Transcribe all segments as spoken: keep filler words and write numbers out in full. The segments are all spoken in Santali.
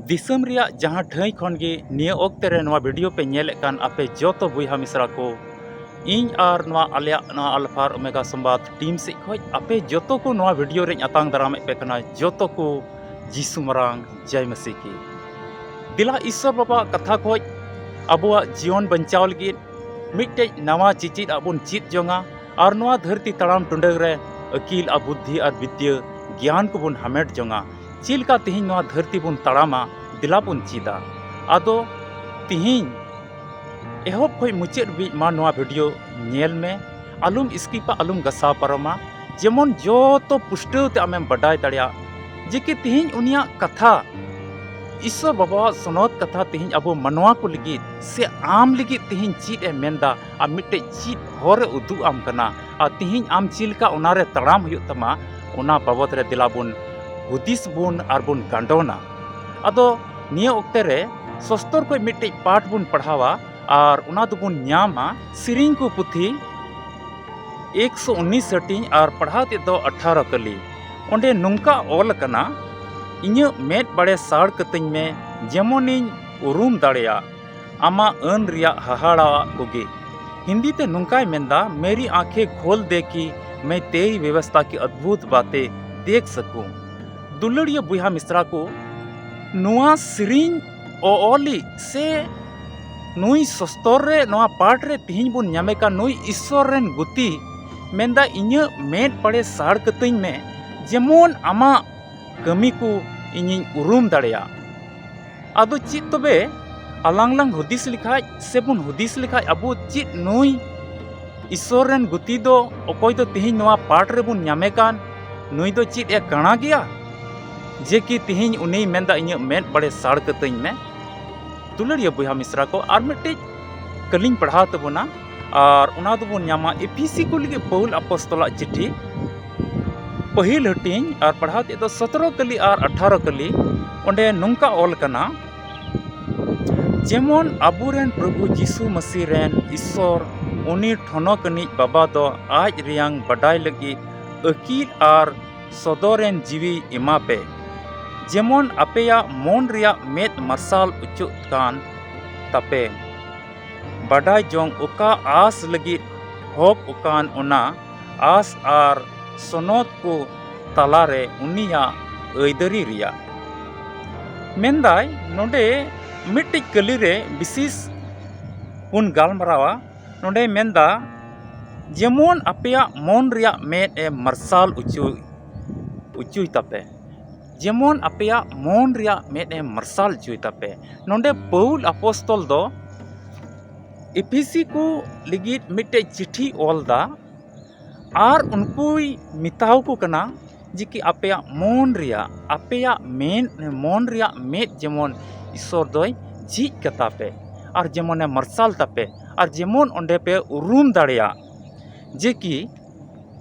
ᱫᱤᱥᱚᱢ ᱨᱮᱭᱟᱜ ᱡᱟᱦᱟᱸ ᱴᱷᱟᱹᱭ ᱠᱷᱚᱱ ᱜᱮ ᱱᱤᱭᱟᱹ ᱚᱠᱛᱮ ᱨᱮ ᱱᱚᱣᱟ video ᱯᱮ ᱧᱮᱞᱮᱫ ᱠᱟᱱ ᱟᱯᱮ ᱡᱚᱛᱚ ᱵᱚᱭᱦᱟ ᱢᱤᱥᱨᱟ ᱠᱚ, ᱤᱧ ᱟᱨ ᱱᱚᱣᱟ ᱟᱞᱮᱭᱟᱜ ᱱᱚᱣᱟ Alpha Omega Samvad team ᱥᱮᱫ ᱠᱷᱚᱱ ᱟᱯᱮ ᱡᱚᱛᱚ ᱠᱚ ᱱᱚᱣᱟ video ᱨᱮᱧ ᱟᱛᱟᱝ ᱫᱟᱨᱟᱢᱮᱫ ᱯᱮ ᱠᱟᱱᱟ᱾ ᱡᱚᱛᱚ ᱠᱚ ᱡᱤᱥᱩ ᱢᱟᱨᱟᱝ ᱡᱟᱭ ᱢᱟᱹᱥᱤ ᱠᱤ᱾ ᱫᱮᱞᱟ ᱤᱥᱥᱚᱨ ᱵᱟᱵᱟᱣᱟᱜ ᱠᱟᱛᱷᱟ ᱠᱷᱚᱱ ᱟᱵᱚᱣᱟᱜ ᱡᱤᱭᱚᱱ ᱵᱟᱧᱪᱟᱣ ᱞᱟᱹᱜᱤᱫ ᱢᱤᱫᱴᱮᱡ ᱱᱟᱣᱟ ᱪᱮᱪᱮᱫ ᱟᱜ ᱵᱚᱱ ᱪᱮᱫ ᱡᱚᱝᱟ ᱟᱨ ᱱᱚᱣᱟ ᱫᱷᱟᱹᱨᱛᱤ ᱛᱟᱲᱟᱢ ᱴᱩᱰᱟᱹᱝ ᱨᱮ ᱟᱹᱠᱤᱞ ᱟᱨ ᱵᱩᱫᱽᱫᱷᱤ ᱟᱨ ᱵᱤᱫᱽᱭᱟᱹ ᱜᱮᱭᱟᱱ ᱠᱚᱵᱚᱱ ᱦᱟᱢᱮᱴ ᱡᱚᱝᱟ᱾ ᱪᱮᱫ ᱞᱮᱠᱟ ᱛᱮᱦᱮᱧ ᱱᱚᱣᱟ ᱫᱷᱟᱹᱨᱛᱤ ᱵᱚᱱ ᱛᱟᱲᱟᱢᱟ, ᱫᱮᱞᱟ ᱵᱚᱱ ᱪᱮᱫᱟ᱾ ᱟᱫᱚ ᱛᱮᱦᱮᱧ ᱮᱦᱚᱵ ᱠᱷᱚᱱ ᱢᱩᱪᱟᱹᱫ ᱦᱟᱹᱵᱤᱡ ᱢᱟ ᱱᱚᱣᱟ video ᱧᱮᱞ ᱢᱮ, ᱟᱞᱚᱢ skipᱟ, ᱟᱞᱚᱢ ᱜᱟᱥᱟᱣ ᱯᱟᱨᱚᱢᱟ, ᱡᱮᱢᱚᱱ ᱡᱚᱛᱚ ᱯᱩᱥᱴᱟᱹᱣ ᱛᱮ ᱟᱢᱮᱢ ᱵᱟᱰᱟᱭ ᱫᱟᱲᱮᱭᱟᱜ ᱡᱮ ᱠᱤ ᱛᱮᱦᱮᱧ ᱩᱱᱤᱭᱟᱜ ᱠᱟᱛᱷᱟ, ᱤᱥᱥᱚᱨ ᱵᱟᱵᱟᱣᱟᱜ ᱥᱚᱱᱚᱛ ᱠᱟᱛᱷᱟ ᱛᱮᱦᱮᱧ ᱟᱵᱚ ᱢᱟᱱᱣᱟ ᱠᱚ ᱞᱟᱹᱜᱤᱫ ᱥᱮ ᱟᱢ ᱞᱟᱹᱜᱤᱫ ᱛᱮᱦᱮᱧ ᱪᱮᱫ ᱮ ᱢᱮᱱᱫᱟ ᱟᱨ ᱢᱤᱫᱴᱮᱡ ᱪᱮᱫ ᱦᱚᱨ ᱮ ᱩᱫᱩᱜ ᱟᱢ ᱠᱟᱱᱟ ᱟᱨ ᱛᱮᱦᱮᱧ ᱟᱢ ᱪᱮᱫ ᱞᱮᱠᱟ ᱚᱱᱟᱨᱮ ᱛᱟᱲᱟᱢ ᱦᱩᱭᱩᱜ ᱛᱟᱢᱟ, ᱚᱱᱟ ᱵᱟᱵᱚᱫ ᱨᱮ ᱫᱮᱞᱟ ᱵᱚᱱ ᱦᱩᱫᱤᱥ ᱵᱚᱱ ᱟᱨ ᱵᱚᱱ ᱜᱟᱸᱰᱚᱱᱟ᱾ ᱟᱫᱚ ᱱᱤᱭᱟᱹ ᱚᱠᱛᱮ ᱨᱮ ᱥᱚᱥᱛᱚᱨ ᱠᱷᱚᱱ ᱢᱤᱫᱴᱮᱡ ᱯᱟᱴ ᱵᱚᱱ ᱯᱟᱲᱦᱟᱣᱟ ᱟᱨ ᱚᱱᱟ ᱫᱚᱵᱚᱱ ᱧᱟᱢᱟ ᱥᱮᱨᱮᱧ ᱠᱚ ᱯᱩᱛᱷᱤ ᱮᱠᱥᱚ ᱩᱱᱤᱥ ᱦᱟᱹᱴᱤᱧ ᱟᱨ ᱯᱟᱲᱦᱟᱣ ᱛᱮᱫ ᱫᱚ ᱟᱴᱷᱟᱨᱚ ᱠᱟᱹᱞᱤ᱾ ᱚᱸᱰᱮ ᱱᱚᱝᱠᱟ ᱚᱞ ᱟᱠᱟᱱᱟ, "ᱤᱧᱟᱹᱜ ᱢᱮᱫ ᱵᱟᱲᱮ ᱥᱟᱲ ᱠᱟᱹᱛᱤᱧ ᱢᱮ, ᱡᱮᱢᱚᱱᱤᱧ ᱩᱨᱩᱢ ᱫᱟᱲᱮᱭᱟᱜ ᱟᱢᱟᱜ ᱟᱹᱱ ᱨᱮᱭᱟᱜ ᱦᱟᱦᱟᱲᱟᱣᱟᱜ ᱠᱚᱜᱮ᱾" ᱦᱤᱱᱫᱤ ᱛᱮ ᱱᱚᱝᱠᱟᱭ ᱢᱮᱱᱫᱟ, "मेरी आंखें खोल दे कि मैं तेरी व्यवस्था की अद्भुत बातें देख सकूं।" ᱫᱩᱞᱟᱹᱲᱤᱭᱟᱹ ᱵᱚᱭᱦᱟ ᱢᱤᱥᱨᱟ ᱠᱚ, ᱱᱚᱣᱟ ᱥᱮᱨᱮᱧ ᱚᱞᱤᱡ ᱥᱮ ᱱᱩᱭ ᱥᱚᱥᱛᱚᱨ ᱨᱮ, ᱱᱚᱣᱟ ᱯᱟᱴ ᱨᱮ ᱛᱤᱦᱤᱧ ᱵᱚᱱ ᱧᱟᱢᱮ ᱠᱟᱱ ᱱᱩᱭ ᱤᱥᱥᱚᱨ ᱨᱮᱱ ᱜᱩᱛᱤ ᱢᱮᱱᱫᱟ, "ᱤᱧᱟᱹᱜ ᱢᱮᱫ ᱵᱟᱲᱮ ᱥᱟᱲ ᱠᱟᱹᱛᱤᱧ ᱢᱮ, ᱡᱮᱢᱚᱱ ᱟᱢᱟᱜ ᱠᱟᱹᱢᱤ ᱠᱚ ᱤᱧᱤᱧ ᱩᱨᱩᱢ ᱫᱟᱲᱮᱭᱟᱜ᱾" ᱟᱫᱚ ᱪᱮᱫ ᱛᱚᱵᱮ ᱟᱞᱟᱝ ᱞᱟᱝ ᱦᱩᱫᱤᱥ ᱞᱮᱠᱷᱟᱡ ᱥᱮ ᱵᱚᱱ ᱦᱩᱫᱤᱥ ᱞᱮᱠᱷᱟᱡ ᱟᱵᱚ ᱪᱮᱫ ᱱᱩᱭ ᱤᱥᱥᱚᱨ ᱨᱮᱱ ᱜᱩᱛᱤ ᱫᱚ ᱚᱠᱚᱭ ᱫᱚ ᱛᱤᱦᱤᱧ ᱱᱚᱣᱟ ᱯᱟᱴ ᱨᱮᱵᱚᱱ ᱧᱟᱢᱮ ᱠᱟᱱ, ᱱᱩᱭ ᱫᱚ ᱪᱮᱫ ᱮ ᱠᱟᱬᱟ ᱜᱮᱭᱟ? ᱡᱮ ᱠᱤ ᱛᱤᱦᱤᱧ ᱩᱱᱤᱭ ᱢᱮᱱᱫᱟ, "ᱤᱧᱟᱹᱜ ᱢᱮᱫ ᱵᱟᱲᱮ ᱥᱟᱲ ᱠᱟᱹᱛᱟᱹᱧ ᱢᱮ᱾" ᱫᱩᱞᱟᱹᱲᱤᱭᱟᱹ ᱵᱚᱭᱦᱟ ᱢᱤᱥᱨᱟ ᱠᱚ, ᱟᱨ ᱢᱤᱫᱴᱤᱡ ᱠᱟᱹᱞᱤᱧ ᱯᱟᱲᱦᱟᱣ ᱛᱟᱵᱚᱱᱟ, ᱟᱨ ᱚᱱᱟ ᱫᱚᱵᱚᱱ ᱧᱟᱢᱟ ᱮᱯᱷᱤᱥᱤ ᱠᱚ ᱞᱟᱹᱜᱤᱫ ᱯᱟᱹᱣᱩᱞ ᱟᱯᱚᱥᱛᱚᱞᱟᱜ ᱪᱤᱴᱷᱤ, ᱯᱟᱹᱦᱤᱞ ᱦᱟᱹᱴᱤᱧ, ᱟᱨ ᱯᱟᱲᱦᱟᱣ ᱛᱮᱫ ᱫᱚ ᱥᱚᱛᱨᱚ ᱠᱟᱹᱞᱤ ᱟᱨ ᱟᱴᱷᱟᱨᱚ ᱠᱟᱹᱞᱤ᱾ ᱚᱸᱰᱮ ᱱᱚᱝᱠᱟ ᱚᱞ ᱠᱟᱱᱟ, ᱡᱮᱢᱚᱱ ᱟᱵᱚᱨᱮᱱ ᱯᱨᱚᱵᱷᱩ ᱡᱤᱥᱩ ᱢᱟᱹᱥᱤ ᱨᱮᱱ ᱤᱥᱥᱚᱨ, ᱩᱱᱤ ᱴᱷᱚᱱᱚᱠ ᱟᱹᱱᱤᱡ ᱵᱟᱵᱟ ᱫᱚ ᱟᱡ ᱨᱮᱭᱟᱝ ᱵᱟᱰᱟᱭ ᱞᱟᱹᱜᱤᱫ ᱟᱹᱠᱤᱞ ᱟᱨ ᱥᱚᱫᱚᱨᱮᱱ ᱡᱤᱣᱤ ᱮᱢᱟ ᱯᱮ᱾ ᱡᱮᱢᱚᱱ ᱟᱯᱮᱭᱟᱜ ᱢᱚᱱ ᱨᱮᱭᱟᱜ ᱢᱮᱫ ᱢᱟᱨᱥᱟᱞ ᱚᱪᱚᱜ ᱠᱟᱱ ᱛᱟᱯᱮ, ᱵᱟᱰᱟᱭ ᱡᱚᱝ ᱚᱠᱟ ᱟᱸᱥ ᱞᱟᱹᱜᱤᱫ ᱦᱚᱠ ᱟᱠᱟᱱ ᱚᱱᱟ ᱟᱸᱥ ᱟᱨ ᱥᱚᱱᱚᱛ ᱠᱚ ᱛᱟᱞᱟᱨᱮ ᱩᱱᱤᱭᱟᱜ ᱟᱹᱭᱫᱟᱹᱨᱤ ᱨᱮᱭᱟᱜ᱾ ᱢᱮᱱᱫᱟᱭ, ᱱᱚᱰᱮ ᱢᱤᱫᱴᱤᱡ ᱠᱟᱹᱞᱤ ᱨᱮ ᱵᱤᱥᱮᱥ ᱵᱚᱱ ᱜᱟᱞᱢᱟᱨᱟᱣᱟ᱾ ᱱᱚᱰᱮᱭ ᱢᱮᱱᱫᱟ, ᱡᱮᱢᱚᱱ ᱟᱯᱮᱭᱟᱜ ᱢᱚᱱ ᱨᱮᱭᱟᱜ ᱢᱮᱫ ᱮ ᱢᱟᱨᱥᱟᱞ ᱚᱪᱚᱭ, ᱚᱪᱚᱭ ᱛᱟᱯᱮ, ᱡᱮᱢᱚᱱ ᱟᱯᱮᱭᱟᱜ ᱢᱚᱱ ᱨᱮᱭᱟᱜ ᱢᱮᱫ ᱮ ᱢᱟᱨᱥᱟᱞ ᱚᱪᱚᱭ ᱛᱟᱯᱮ᱾ ᱱᱚᱰᱮ ᱯᱟᱹᱣᱩᱞ ᱟᱯᱚᱥᱛᱚᱞ ᱫᱚ ᱮᱯᱷᱤᱥᱤ ᱠᱚ ᱞᱟᱹᱜᱤᱫ ᱢᱤᱫᱴᱮᱡ ᱪᱤᱴᱷᱤ ᱚᱞ ᱫᱟ, ᱟᱨ ᱩᱱᱠᱩᱭ ᱢᱮᱛᱟᱣ ᱠᱚ ᱠᱟᱱᱟ ᱡᱮ ᱠᱤ ᱟᱯᱮᱭᱟᱜ ᱢᱚᱱ ᱨᱮᱭᱟᱜ, ᱟᱯᱮᱭᱟᱜ ᱢᱮᱫ, ᱢᱚᱱ ᱨᱮᱭᱟᱜ ᱢᱮᱫ ᱡᱮᱢᱚᱱ ᱤᱥᱥᱚᱨ ᱫᱚᱭ ᱡᱷᱤᱡ ᱠᱟᱛᱟ ᱯᱮ ᱟᱨ ᱡᱮᱢᱚᱱᱮ ᱢᱟᱨᱥᱟᱞ ᱛᱟᱯᱮ, ᱟᱨ ᱡᱮᱢᱚᱱ ᱚᱸᱰᱮ ᱯᱮ ᱩᱨᱩᱢ ᱫᱟᱲᱮᱭᱟᱜ ᱡᱮ ᱠᱤ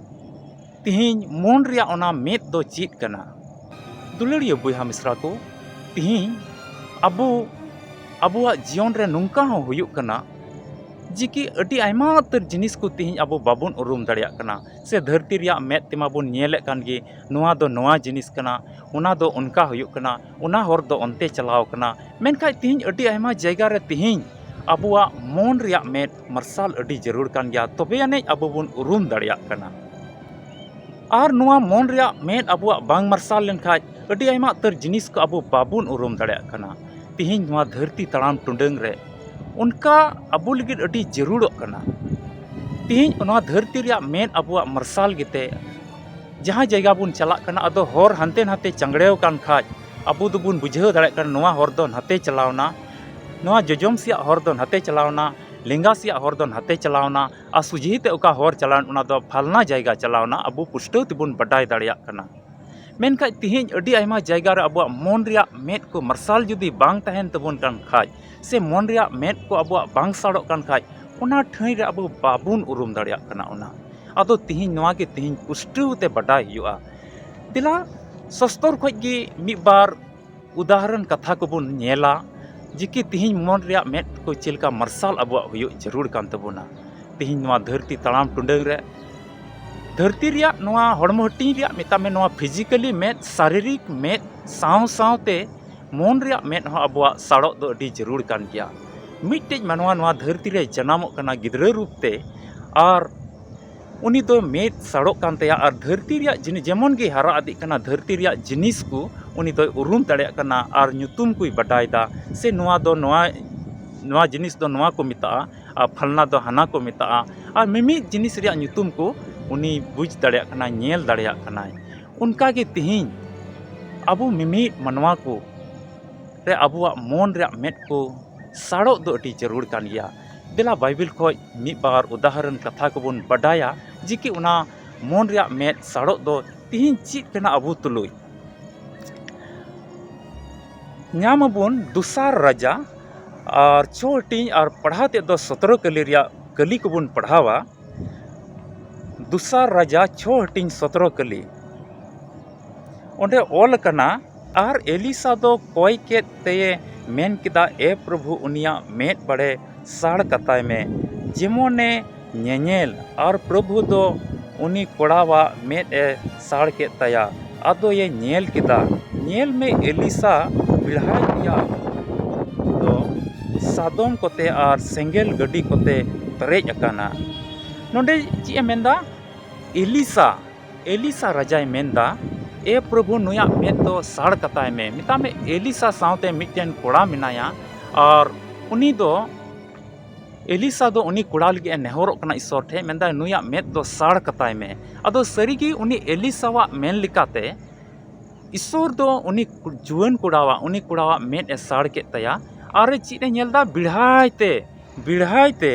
ᱛᱤᱦᱤᱧ ᱢᱚᱱ ᱨᱮᱭᱟᱜ ᱚᱱᱟ ᱢᱮᱫ ᱫᱚ ᱪᱮᱫ ᱠᱟᱱᱟ᱾ ᱫᱩᱞᱟᱹᱲᱤᱭᱟᱹ ᱵᱚᱭᱦᱟ ᱢᱤᱥᱨᱟ ᱠᱚ, ᱛᱤᱦᱤᱧ ᱟᱵᱚ, ᱟᱵᱚᱣᱟᱜ ᱡᱤᱭᱚᱱ ᱨᱮ ᱱᱚᱝᱠᱟ ᱦᱚᱸ ᱦᱩᱭᱩᱜ ᱠᱟᱱᱟ ᱡᱮ ᱠᱤ ᱟᱹᱰᱤ ᱟᱭᱢᱟ ᱩᱛᱟᱹᱨ ᱡᱤᱱᱤᱥ ᱠᱚ ᱛᱤᱦᱤᱧ ᱟᱵᱚ ᱵᱟᱵᱚᱱ ᱩᱨᱩᱢ ᱫᱟᱲᱮᱭᱟᱜ ᱠᱟᱱᱟ, ᱥᱮ ᱫᱷᱟᱹᱨᱛᱤ ᱨᱮᱭᱟᱜ ᱢᱮᱫ ᱛᱮᱢᱟ ᱵᱚᱱ ᱧᱮᱞᱮᱫ ᱠᱟᱱ ᱜᱮ, ᱱᱚᱣᱟ ᱫᱚ ᱱᱚᱣᱟ ᱡᱤᱱᱤᱥ ᱠᱟᱱᱟ, ᱚᱱᱟ ᱫᱚ ᱚᱱᱠᱟ ᱦᱩᱭᱩᱜ ᱠᱟᱱᱟ, ᱚᱱᱟ ᱦᱚᱨ ᱫᱚ ᱚᱱᱛᱮ ᱪᱟᱞᱟᱣ ᱠᱟᱱᱟ᱾ ᱢᱮᱱᱠᱷᱟᱱ ᱛᱤᱦᱤᱧ ᱟᱹᱰᱤ ᱟᱭᱢᱟ ᱡᱟᱭᱜᱟ ᱨᱮ ᱛᱤᱦᱤᱧ ᱟᱵᱚᱣᱟᱜ ᱢᱚᱱ ᱨᱮᱭᱟᱜ ᱢᱮᱫ ᱢᱟᱨᱥᱟᱞ ᱟᱹᱰᱤ ᱡᱟᱹᱨᱩᱲ ᱠᱟᱱ ᱜᱮᱭᱟ, ᱛᱚᱵᱮ ᱟᱹᱱᱤᱡ ᱟᱵᱚ ᱵᱚᱱ ᱩᱨᱩᱢ ᱫᱟᱲᱮᱭᱟᱜ ᱠᱟᱱᱟ᱾ ᱟᱨ ᱱᱚᱣᱟ ᱢᱚᱱ ᱨᱮᱭᱟᱜ ᱢᱮᱫ ᱟᱵᱚᱣᱟᱜ ᱵᱟᱝ ᱢᱟᱨᱥᱟᱞ ᱞᱮᱱᱠᱷᱟᱡ ᱟᱹᱰᱤ ᱟᱭᱢᱟ ᱩᱛᱟᱹᱨ ᱡᱤᱱᱤᱥ ᱠᱚ ᱟᱵᱚ ᱵᱟᱵᱚᱱ ᱩᱨᱩᱢ ᱫᱟᱲᱮᱭᱟᱜ ᱠᱟᱱᱟ᱾ ᱛᱤᱦᱤᱧ ᱱᱚᱣᱟ ᱫᱷᱟᱹᱨᱛᱤ ᱛᱟᱲᱟᱢ ᱴᱩᱰᱟᱹᱝ ᱨᱮ ᱚᱱᱠᱟ ᱟᱵᱚ ᱞᱟᱹᱜᱤᱫ ᱟᱹᱰᱤ ᱡᱟᱹᱨᱩᱲᱚᱜ ᱠᱟᱱᱟ᱾ ᱛᱤᱦᱤᱧ ᱱᱚᱣᱟ ᱫᱷᱟᱹᱨᱛᱤ ᱨᱮᱭᱟᱜ ᱢᱮᱫ ᱟᱵᱚᱣᱟᱜ ᱢᱟᱨᱥᱟᱞ ᱜᱮᱛᱮ ᱡᱟᱦᱟᱸ ᱡᱟᱭᱜᱟ ᱵᱚᱱ ᱪᱟᱞᱟᱜ ᱠᱟᱱᱟ, ᱟᱫᱚ ᱦᱚᱨ ᱦᱟᱱᱛᱮ ᱱᱟᱛᱮ ᱪᱟᱝᱜᱲᱮᱣ ᱟᱠᱟᱱ ᱠᱷᱟᱡ ᱟᱵᱚ ᱫᱚᱵᱚᱱ ᱵᱩᱡᱷᱟᱹᱣ ᱫᱟᱲᱮᱭᱟᱜ ᱠᱟᱱᱟ, ᱱᱚᱣᱟ ᱦᱚᱨ ᱫᱚ ᱱᱟᱛᱮ ᱪᱟᱞᱟᱣᱱᱟ, ᱱᱚᱣᱟ ᱡᱚᱡᱚᱢ ᱥᱮᱭᱟᱜ ᱦᱚᱨ ᱫᱚ ᱱᱟᱛᱮ ᱪᱟᱞᱟᱣᱱᱟ, ᱞᱮᱸᱜᱟ ᱥᱮᱭᱟᱜ ᱦᱚᱨ ᱫᱚ ᱱᱟᱛᱮ ᱪᱟᱞᱟᱣᱱᱟ, ᱟᱨ ᱥᱚᱡᱷᱮ ᱛᱮ ᱚᱠᱟ ᱦᱚᱨ ᱪᱟᱞᱟᱣᱮᱱ, ᱚᱱᱟ ᱫᱚ ᱯᱷᱟᱞᱱᱟ ᱡᱟᱭᱜᱟ ᱪᱟᱞᱟᱣᱱᱟ, ᱟᱵᱚ ᱯᱩᱥᱴᱟᱹᱣ ᱛᱮᱵᱚᱱ ᱵᱟᱰᱟᱭ ᱫᱟᱲᱮᱭᱟᱜ ᱠᱟᱱᱟ᱾ ᱢᱮᱱᱠᱷᱟᱡ ᱛᱤᱦᱤᱧ ᱟᱹᱰᱤ ᱟᱭᱢᱟ ᱡᱟᱭᱜᱟ ᱨᱮ ᱟᱵᱚᱣᱟᱜ ᱢᱚᱱ ᱨᱮᱭᱟᱜ ᱢᱮᱫ ᱠᱚ ᱢᱟᱨᱥᱟᱞ ᱡᱩᱫᱤ ᱵᱟᱝ ᱛᱟᱦᱮᱱ ᱛᱟᱵᱚᱱ ᱠᱟᱱ ᱠᱷᱟᱡ, ᱥᱮ ᱢᱚᱱ ᱨᱮᱭᱟᱜ ᱢᱮᱫ ᱠᱚ ᱟᱵᱚᱣᱟᱜ ᱵᱟᱝ ᱥᱟᱲᱚᱜ ᱠᱟᱱ ᱠᱷᱟᱡ, ᱚᱱᱟ ᱴᱷᱟᱹᱭ ᱨᱮ ᱟᱵᱚ ᱵᱟᱵᱚᱱ ᱩᱨᱩᱢ ᱫᱟᱲᱮᱭᱟᱜ ᱠᱟᱱᱟ ᱚᱱᱟ᱾ ᱟᱫᱚ ᱛᱤᱦᱤᱧ ᱱᱚᱣᱟ ᱜᱮ ᱛᱤᱦᱤᱧ ᱯᱩᱥᱴᱟᱹᱣ ᱛᱮ ᱵᱟᱰᱟᱭ ᱦᱩᱭᱩᱜᱼᱟ᱾ ᱫᱮᱞᱟ ᱥᱚᱥᱛᱚᱨ ᱠᱷᱚᱡ ᱜᱮ ᱢᱤᱫ ᱵᱟᱨ ᱩᱫᱟᱦᱚᱨᱚᱱ ᱠᱟᱛᱷᱟ ᱠᱚᱵᱚᱱ ᱧᱮᱞᱟ, ᱡᱮ ᱠᱤ ᱛᱤᱦᱤᱧ ᱢᱚᱱ ᱨᱮᱭᱟᱜ ᱢᱮᱫ ᱠᱚ ᱪᱮᱫ ᱞᱮᱠᱟ ᱢᱟᱨᱥᱟᱞ ᱟᱵᱚᱣᱟᱜ ᱦᱩᱭᱩᱜ ᱡᱟᱹᱨᱩᱲ ᱠᱟᱱ ᱛᱟᱵᱚᱱᱟ᱾ ᱛᱤᱦᱤᱧ ᱱᱚᱣᱟ ᱫᱷᱟᱹᱨᱛᱤ ᱛᱟᱲᱟᱢ ᱴᱩᱰᱟᱹᱝ ᱨᱮ ᱫᱷᱟᱹᱨᱛᱤ ᱨᱮᱭᱟᱜ ᱱᱚᱣᱟ ᱦᱚᱲᱢᱚ ᱦᱟᱹᱴᱤᱧ ᱨᱮᱭᱟᱜ, ᱢᱮᱛᱟᱜ ᱢᱮ, ᱱᱚᱣᱟ physically ᱢᱮᱫ, ᱥᱟᱨᱤᱨᱤᱠ ᱢᱮᱫ ᱥᱟᱶ ᱥᱟᱶᱛᱮ ᱢᱚᱱ ᱨᱮᱭᱟᱜ ᱢᱮᱫ ᱦᱚᱸ ᱟᱵᱚᱣᱟᱜ ᱥᱟᱲᱚᱜ ᱫᱚ ᱟᱹᱰᱤ ᱡᱟᱹᱨᱩᱲ ᱠᱟᱱ ᱜᱮᱭᱟ᱾ ᱢᱤᱫᱴᱮᱡ ᱢᱟᱱᱣᱟ ᱱᱚᱣᱟ ᱫᱷᱟᱹᱨᱛᱤ ᱨᱮ ᱡᱟᱱᱟᱢᱚᱜ ᱠᱟᱱᱟ ᱜᱤᱫᱽᱨᱟᱹ ᱨᱩᱯ ᱛᱮ, ᱟᱨ ᱩᱱᱤ ᱫᱚ ᱢᱮᱫ ᱥᱟᱲᱚᱜ ᱠᱟᱱ ᱛᱟᱭᱟ, ᱟᱨ ᱫᱷᱟᱹᱨᱛᱤ ᱨᱮᱭᱟᱜ ᱡᱤᱱᱤᱥ, ᱡᱮᱢᱚᱱ ᱜᱮ ᱦᱟᱨᱟ ᱤᱫᱤᱜ ᱠᱟᱱᱟ, ᱫᱷᱟᱹᱨᱛᱤ ᱨᱮᱭᱟᱜ ᱡᱤᱱᱤᱥ ᱠᱚ ᱩᱱᱤ ᱫᱚᱭ ᱩᱨᱩᱢ ᱫᱟᱲᱮᱭᱟᱜ ᱠᱟᱱᱟ, ᱟᱨ ᱧᱩᱛᱩᱢ ᱠᱚᱭ ᱵᱟᱰᱟᱭ ᱫᱟ, ᱥᱮ ᱱᱚᱣᱟ ᱫᱚ ᱱᱚᱣᱟ, ᱱᱚᱣᱟ ᱡᱤᱱᱤᱥ ᱫᱚ ᱱᱚᱣᱟ ᱠᱚ ᱢᱮᱛᱟᱜᱼᱟ, ᱟᱨ ᱯᱷᱟᱞᱱᱟ ᱫᱚ ᱦᱟᱱᱟ ᱠᱚ ᱢᱮᱛᱟᱜᱼᱟ, ᱟᱨ ᱢᱤᱢᱤᱫ ᱡᱤᱱᱤᱥ ᱨᱮᱭᱟᱜ ᱧᱩᱛᱩᱢ ᱠᱚ ᱩᱱᱤ ᱵᱩᱡᱽ ᱫᱟᱲᱮᱭᱟᱜ ᱠᱟᱱᱟᱭ, ᱧᱮᱞ ᱫᱟᱲᱮᱭᱟᱜ ᱠᱟᱱᱟᱭ᱾ ᱚᱱᱠᱟ ᱜᱮ ᱛᱮᱦᱮᱧ ᱟᱵᱚ ᱢᱤᱢᱤᱫ ᱢᱟᱱᱣᱟ ᱠᱚ ᱨᱮ ᱟᱵᱚᱣᱟᱜ ᱢᱚᱱ ᱨᱮᱭᱟᱜ ᱢᱮᱫ ᱠᱚ ᱥᱟᱲᱚᱜ ᱫᱚ ᱟᱹᱰᱤ ᱡᱟᱹᱨᱩᱲ ᱠᱟᱱ ᱜᱮᱭᱟ᱾ ᱫᱮᱞᱟ ᱵᱟᱭᱵᱮᱞ ᱠᱷᱚᱡ ᱢᱤᱫ ᱵᱟᱨ ᱩᱫᱟᱦᱚᱨᱚᱱ ᱠᱟᱛᱷᱟ ᱠᱚᱵᱚᱱ ᱵᱟᱰᱟᱭᱟ, ᱡᱮ ᱠᱤ ᱚᱱᱟ ᱢᱚᱱ ᱨᱮᱭᱟᱜ ᱢᱮᱫ ᱥᱟᱲᱚᱜ ᱫᱚ ᱛᱤᱦᱤᱧ ᱪᱮᱫ ᱠᱟᱱᱟ ᱟᱵᱚ ᱛᱩᱞᱩᱡ᱾ ᱧᱟᱢ ᱟᱵᱚᱱ ᱫᱚᱥᱟᱨ ᱨᱟᱡᱟ ᱟᱨ ᱪᱷᱚ ᱦᱟᱹᱴᱤᱧ ᱟᱨ ᱯᱟᱲᱦᱟᱣ ᱛᱮᱫ ᱫᱚ ᱥᱚᱛᱨᱚ ᱠᱟᱹᱞᱤ ᱨᱮᱭᱟᱜ ᱠᱟᱹᱞᱤ ᱠᱚᱵᱚᱱ ᱯᱟᱲᱦᱟᱣᱟ᱾ ᱫᱚᱥᱟᱨ ᱨᱟᱡᱟ ᱪᱷᱚ ᱦᱟᱹᱴᱤᱧ ᱥᱚᱛᱨᱚ ᱠᱟᱹᱞᱤ᱾ ᱚᱸᱰᱮ ᱚᱞ ᱟᱠᱟᱱᱟ, ᱟᱨ ᱮᱞᱤᱥᱟ ᱫᱚ ᱠᱚᱭ ᱠᱮᱫ ᱛᱮᱭᱮ ᱢᱮᱱ ᱠᱮᱫᱟ, ᱮ ᱯᱨᱚᱵᱷᱩ, ᱩᱱᱤᱭᱟᱜ ᱢᱮᱫ ᱵᱟᱲᱮ ᱥᱟᱲ ᱠᱟᱛᱟᱭ ᱢᱮ, ᱡᱮᱢᱚᱱᱮ ᱧᱮᱧᱮᱞ᱾ ᱟᱨ ᱯᱨᱚᱵᱷᱩ ᱫᱚ ᱩᱱᱤ ᱠᱚᱲᱟᱣᱟᱜ ᱢᱮᱫ ᱮ ᱥᱟᱲ ᱠᱮᱫ ᱛᱟᱭᱟ᱾ ᱟᱫᱚᱭᱮ ᱧᱮᱞ ᱠᱮᱫᱟ, ᱧᱮᱞ ᱢᱮ, ᱮᱞᱤᱥᱟ ᱵᱮᱲᱦᱟᱭ ᱛᱮᱭᱟᱜ ᱫᱚ ᱥᱟᱫᱚᱢ ᱠᱚᱛᱮ ᱟᱨ ᱥᱮᱸᱜᱮᱞ ᱜᱟᱹᱰᱤ ᱠᱚᱛᱮ ᱯᱮᱨᱮᱡ ᱟᱠᱟᱱᱟ᱾ ᱱᱚᱰᱮ ᱪᱮᱫ ᱮ ᱢᱮᱱᱫᱟ? ᱮᱞᱤᱥᱟ, ᱮᱞᱤᱥᱟ ᱨᱟᱡᱟᱭ ᱢᱮᱱᱫᱟ, ᱮ ᱯᱨᱚᱵᱷᱩ, ᱱᱩᱭᱟᱜ ᱢᱮᱫ ᱫᱚ ᱥᱟᱲ ᱠᱟᱛᱟᱭ ᱢᱮ᱾ ᱢᱮᱛᱟᱜ ᱢᱮ, ᱮᱞᱤᱥᱟ ᱥᱟᱶᱛᱮ ᱢᱤᱫᱴᱮᱱ ᱠᱚᱲᱟ ᱢᱮᱱᱟᱭᱟ, ᱟᱨ ᱩᱱᱤ ᱫᱚ ᱮᱞᱤᱥᱟ ᱫᱚ ᱩᱱᱤ ᱠᱚᱲᱟ ᱞᱟᱹᱜᱤᱫ ᱮ ᱱᱮᱦᱚᱨᱚᱜ ᱠᱟᱱᱟ ᱤᱥᱚᱨ ᱴᱷᱮᱱ, ᱢᱮᱱᱫᱟᱭ, ᱱᱩᱭᱟᱜ ᱢᱮᱫ ᱫᱚ ᱥᱟᱲ ᱠᱟᱛᱟᱭ ᱢᱮ᱾ ᱟᱫᱚ ᱥᱟᱹᱨᱤᱜᱮ ᱩᱱᱤ ᱮᱞᱤᱥᱟᱣᱟᱜ ᱢᱮᱱ ᱞᱮᱠᱟᱛᱮ ᱤᱥᱚᱨ ᱫᱚ ᱩᱱᱤ ᱡᱩᱣᱟᱹᱱ ᱠᱚᱲᱟᱣᱟᱜ, ᱩᱱᱤ ᱠᱚᱲᱟᱣᱟᱜ ᱢᱮᱫ ᱮ ᱥᱟᱲ ᱠᱮᱫ ᱛᱟᱭᱟ᱾ ᱟᱨ ᱪᱮᱫ ᱮ ᱧᱮᱞ ᱮᱫᱟ? ᱵᱮᱲᱦᱟᱭ ᱛᱮ, ᱵᱮᱲᱦᱟᱭ ᱛᱮ,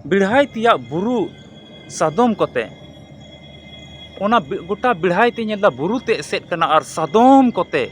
ᱵᱮᱲᱦᱟᱭ ᱛᱮᱭᱟᱜ ᱵᱩᱨᱩ ᱥᱟᱫᱚᱢ ᱠᱚᱛᱮ, ᱚᱱᱟ ᱵᱮ-, ᱜᱚᱴᱟ ᱵᱮᱲᱦᱟᱭ ᱛᱮ ᱧᱮᱞ ᱮᱫᱟ, ᱵᱩᱨᱩ ᱛᱮ ᱮᱥᱮᱫ ᱠᱟᱱᱟ ᱟᱨ ᱥᱟᱫᱚᱢ ᱠᱚᱛᱮ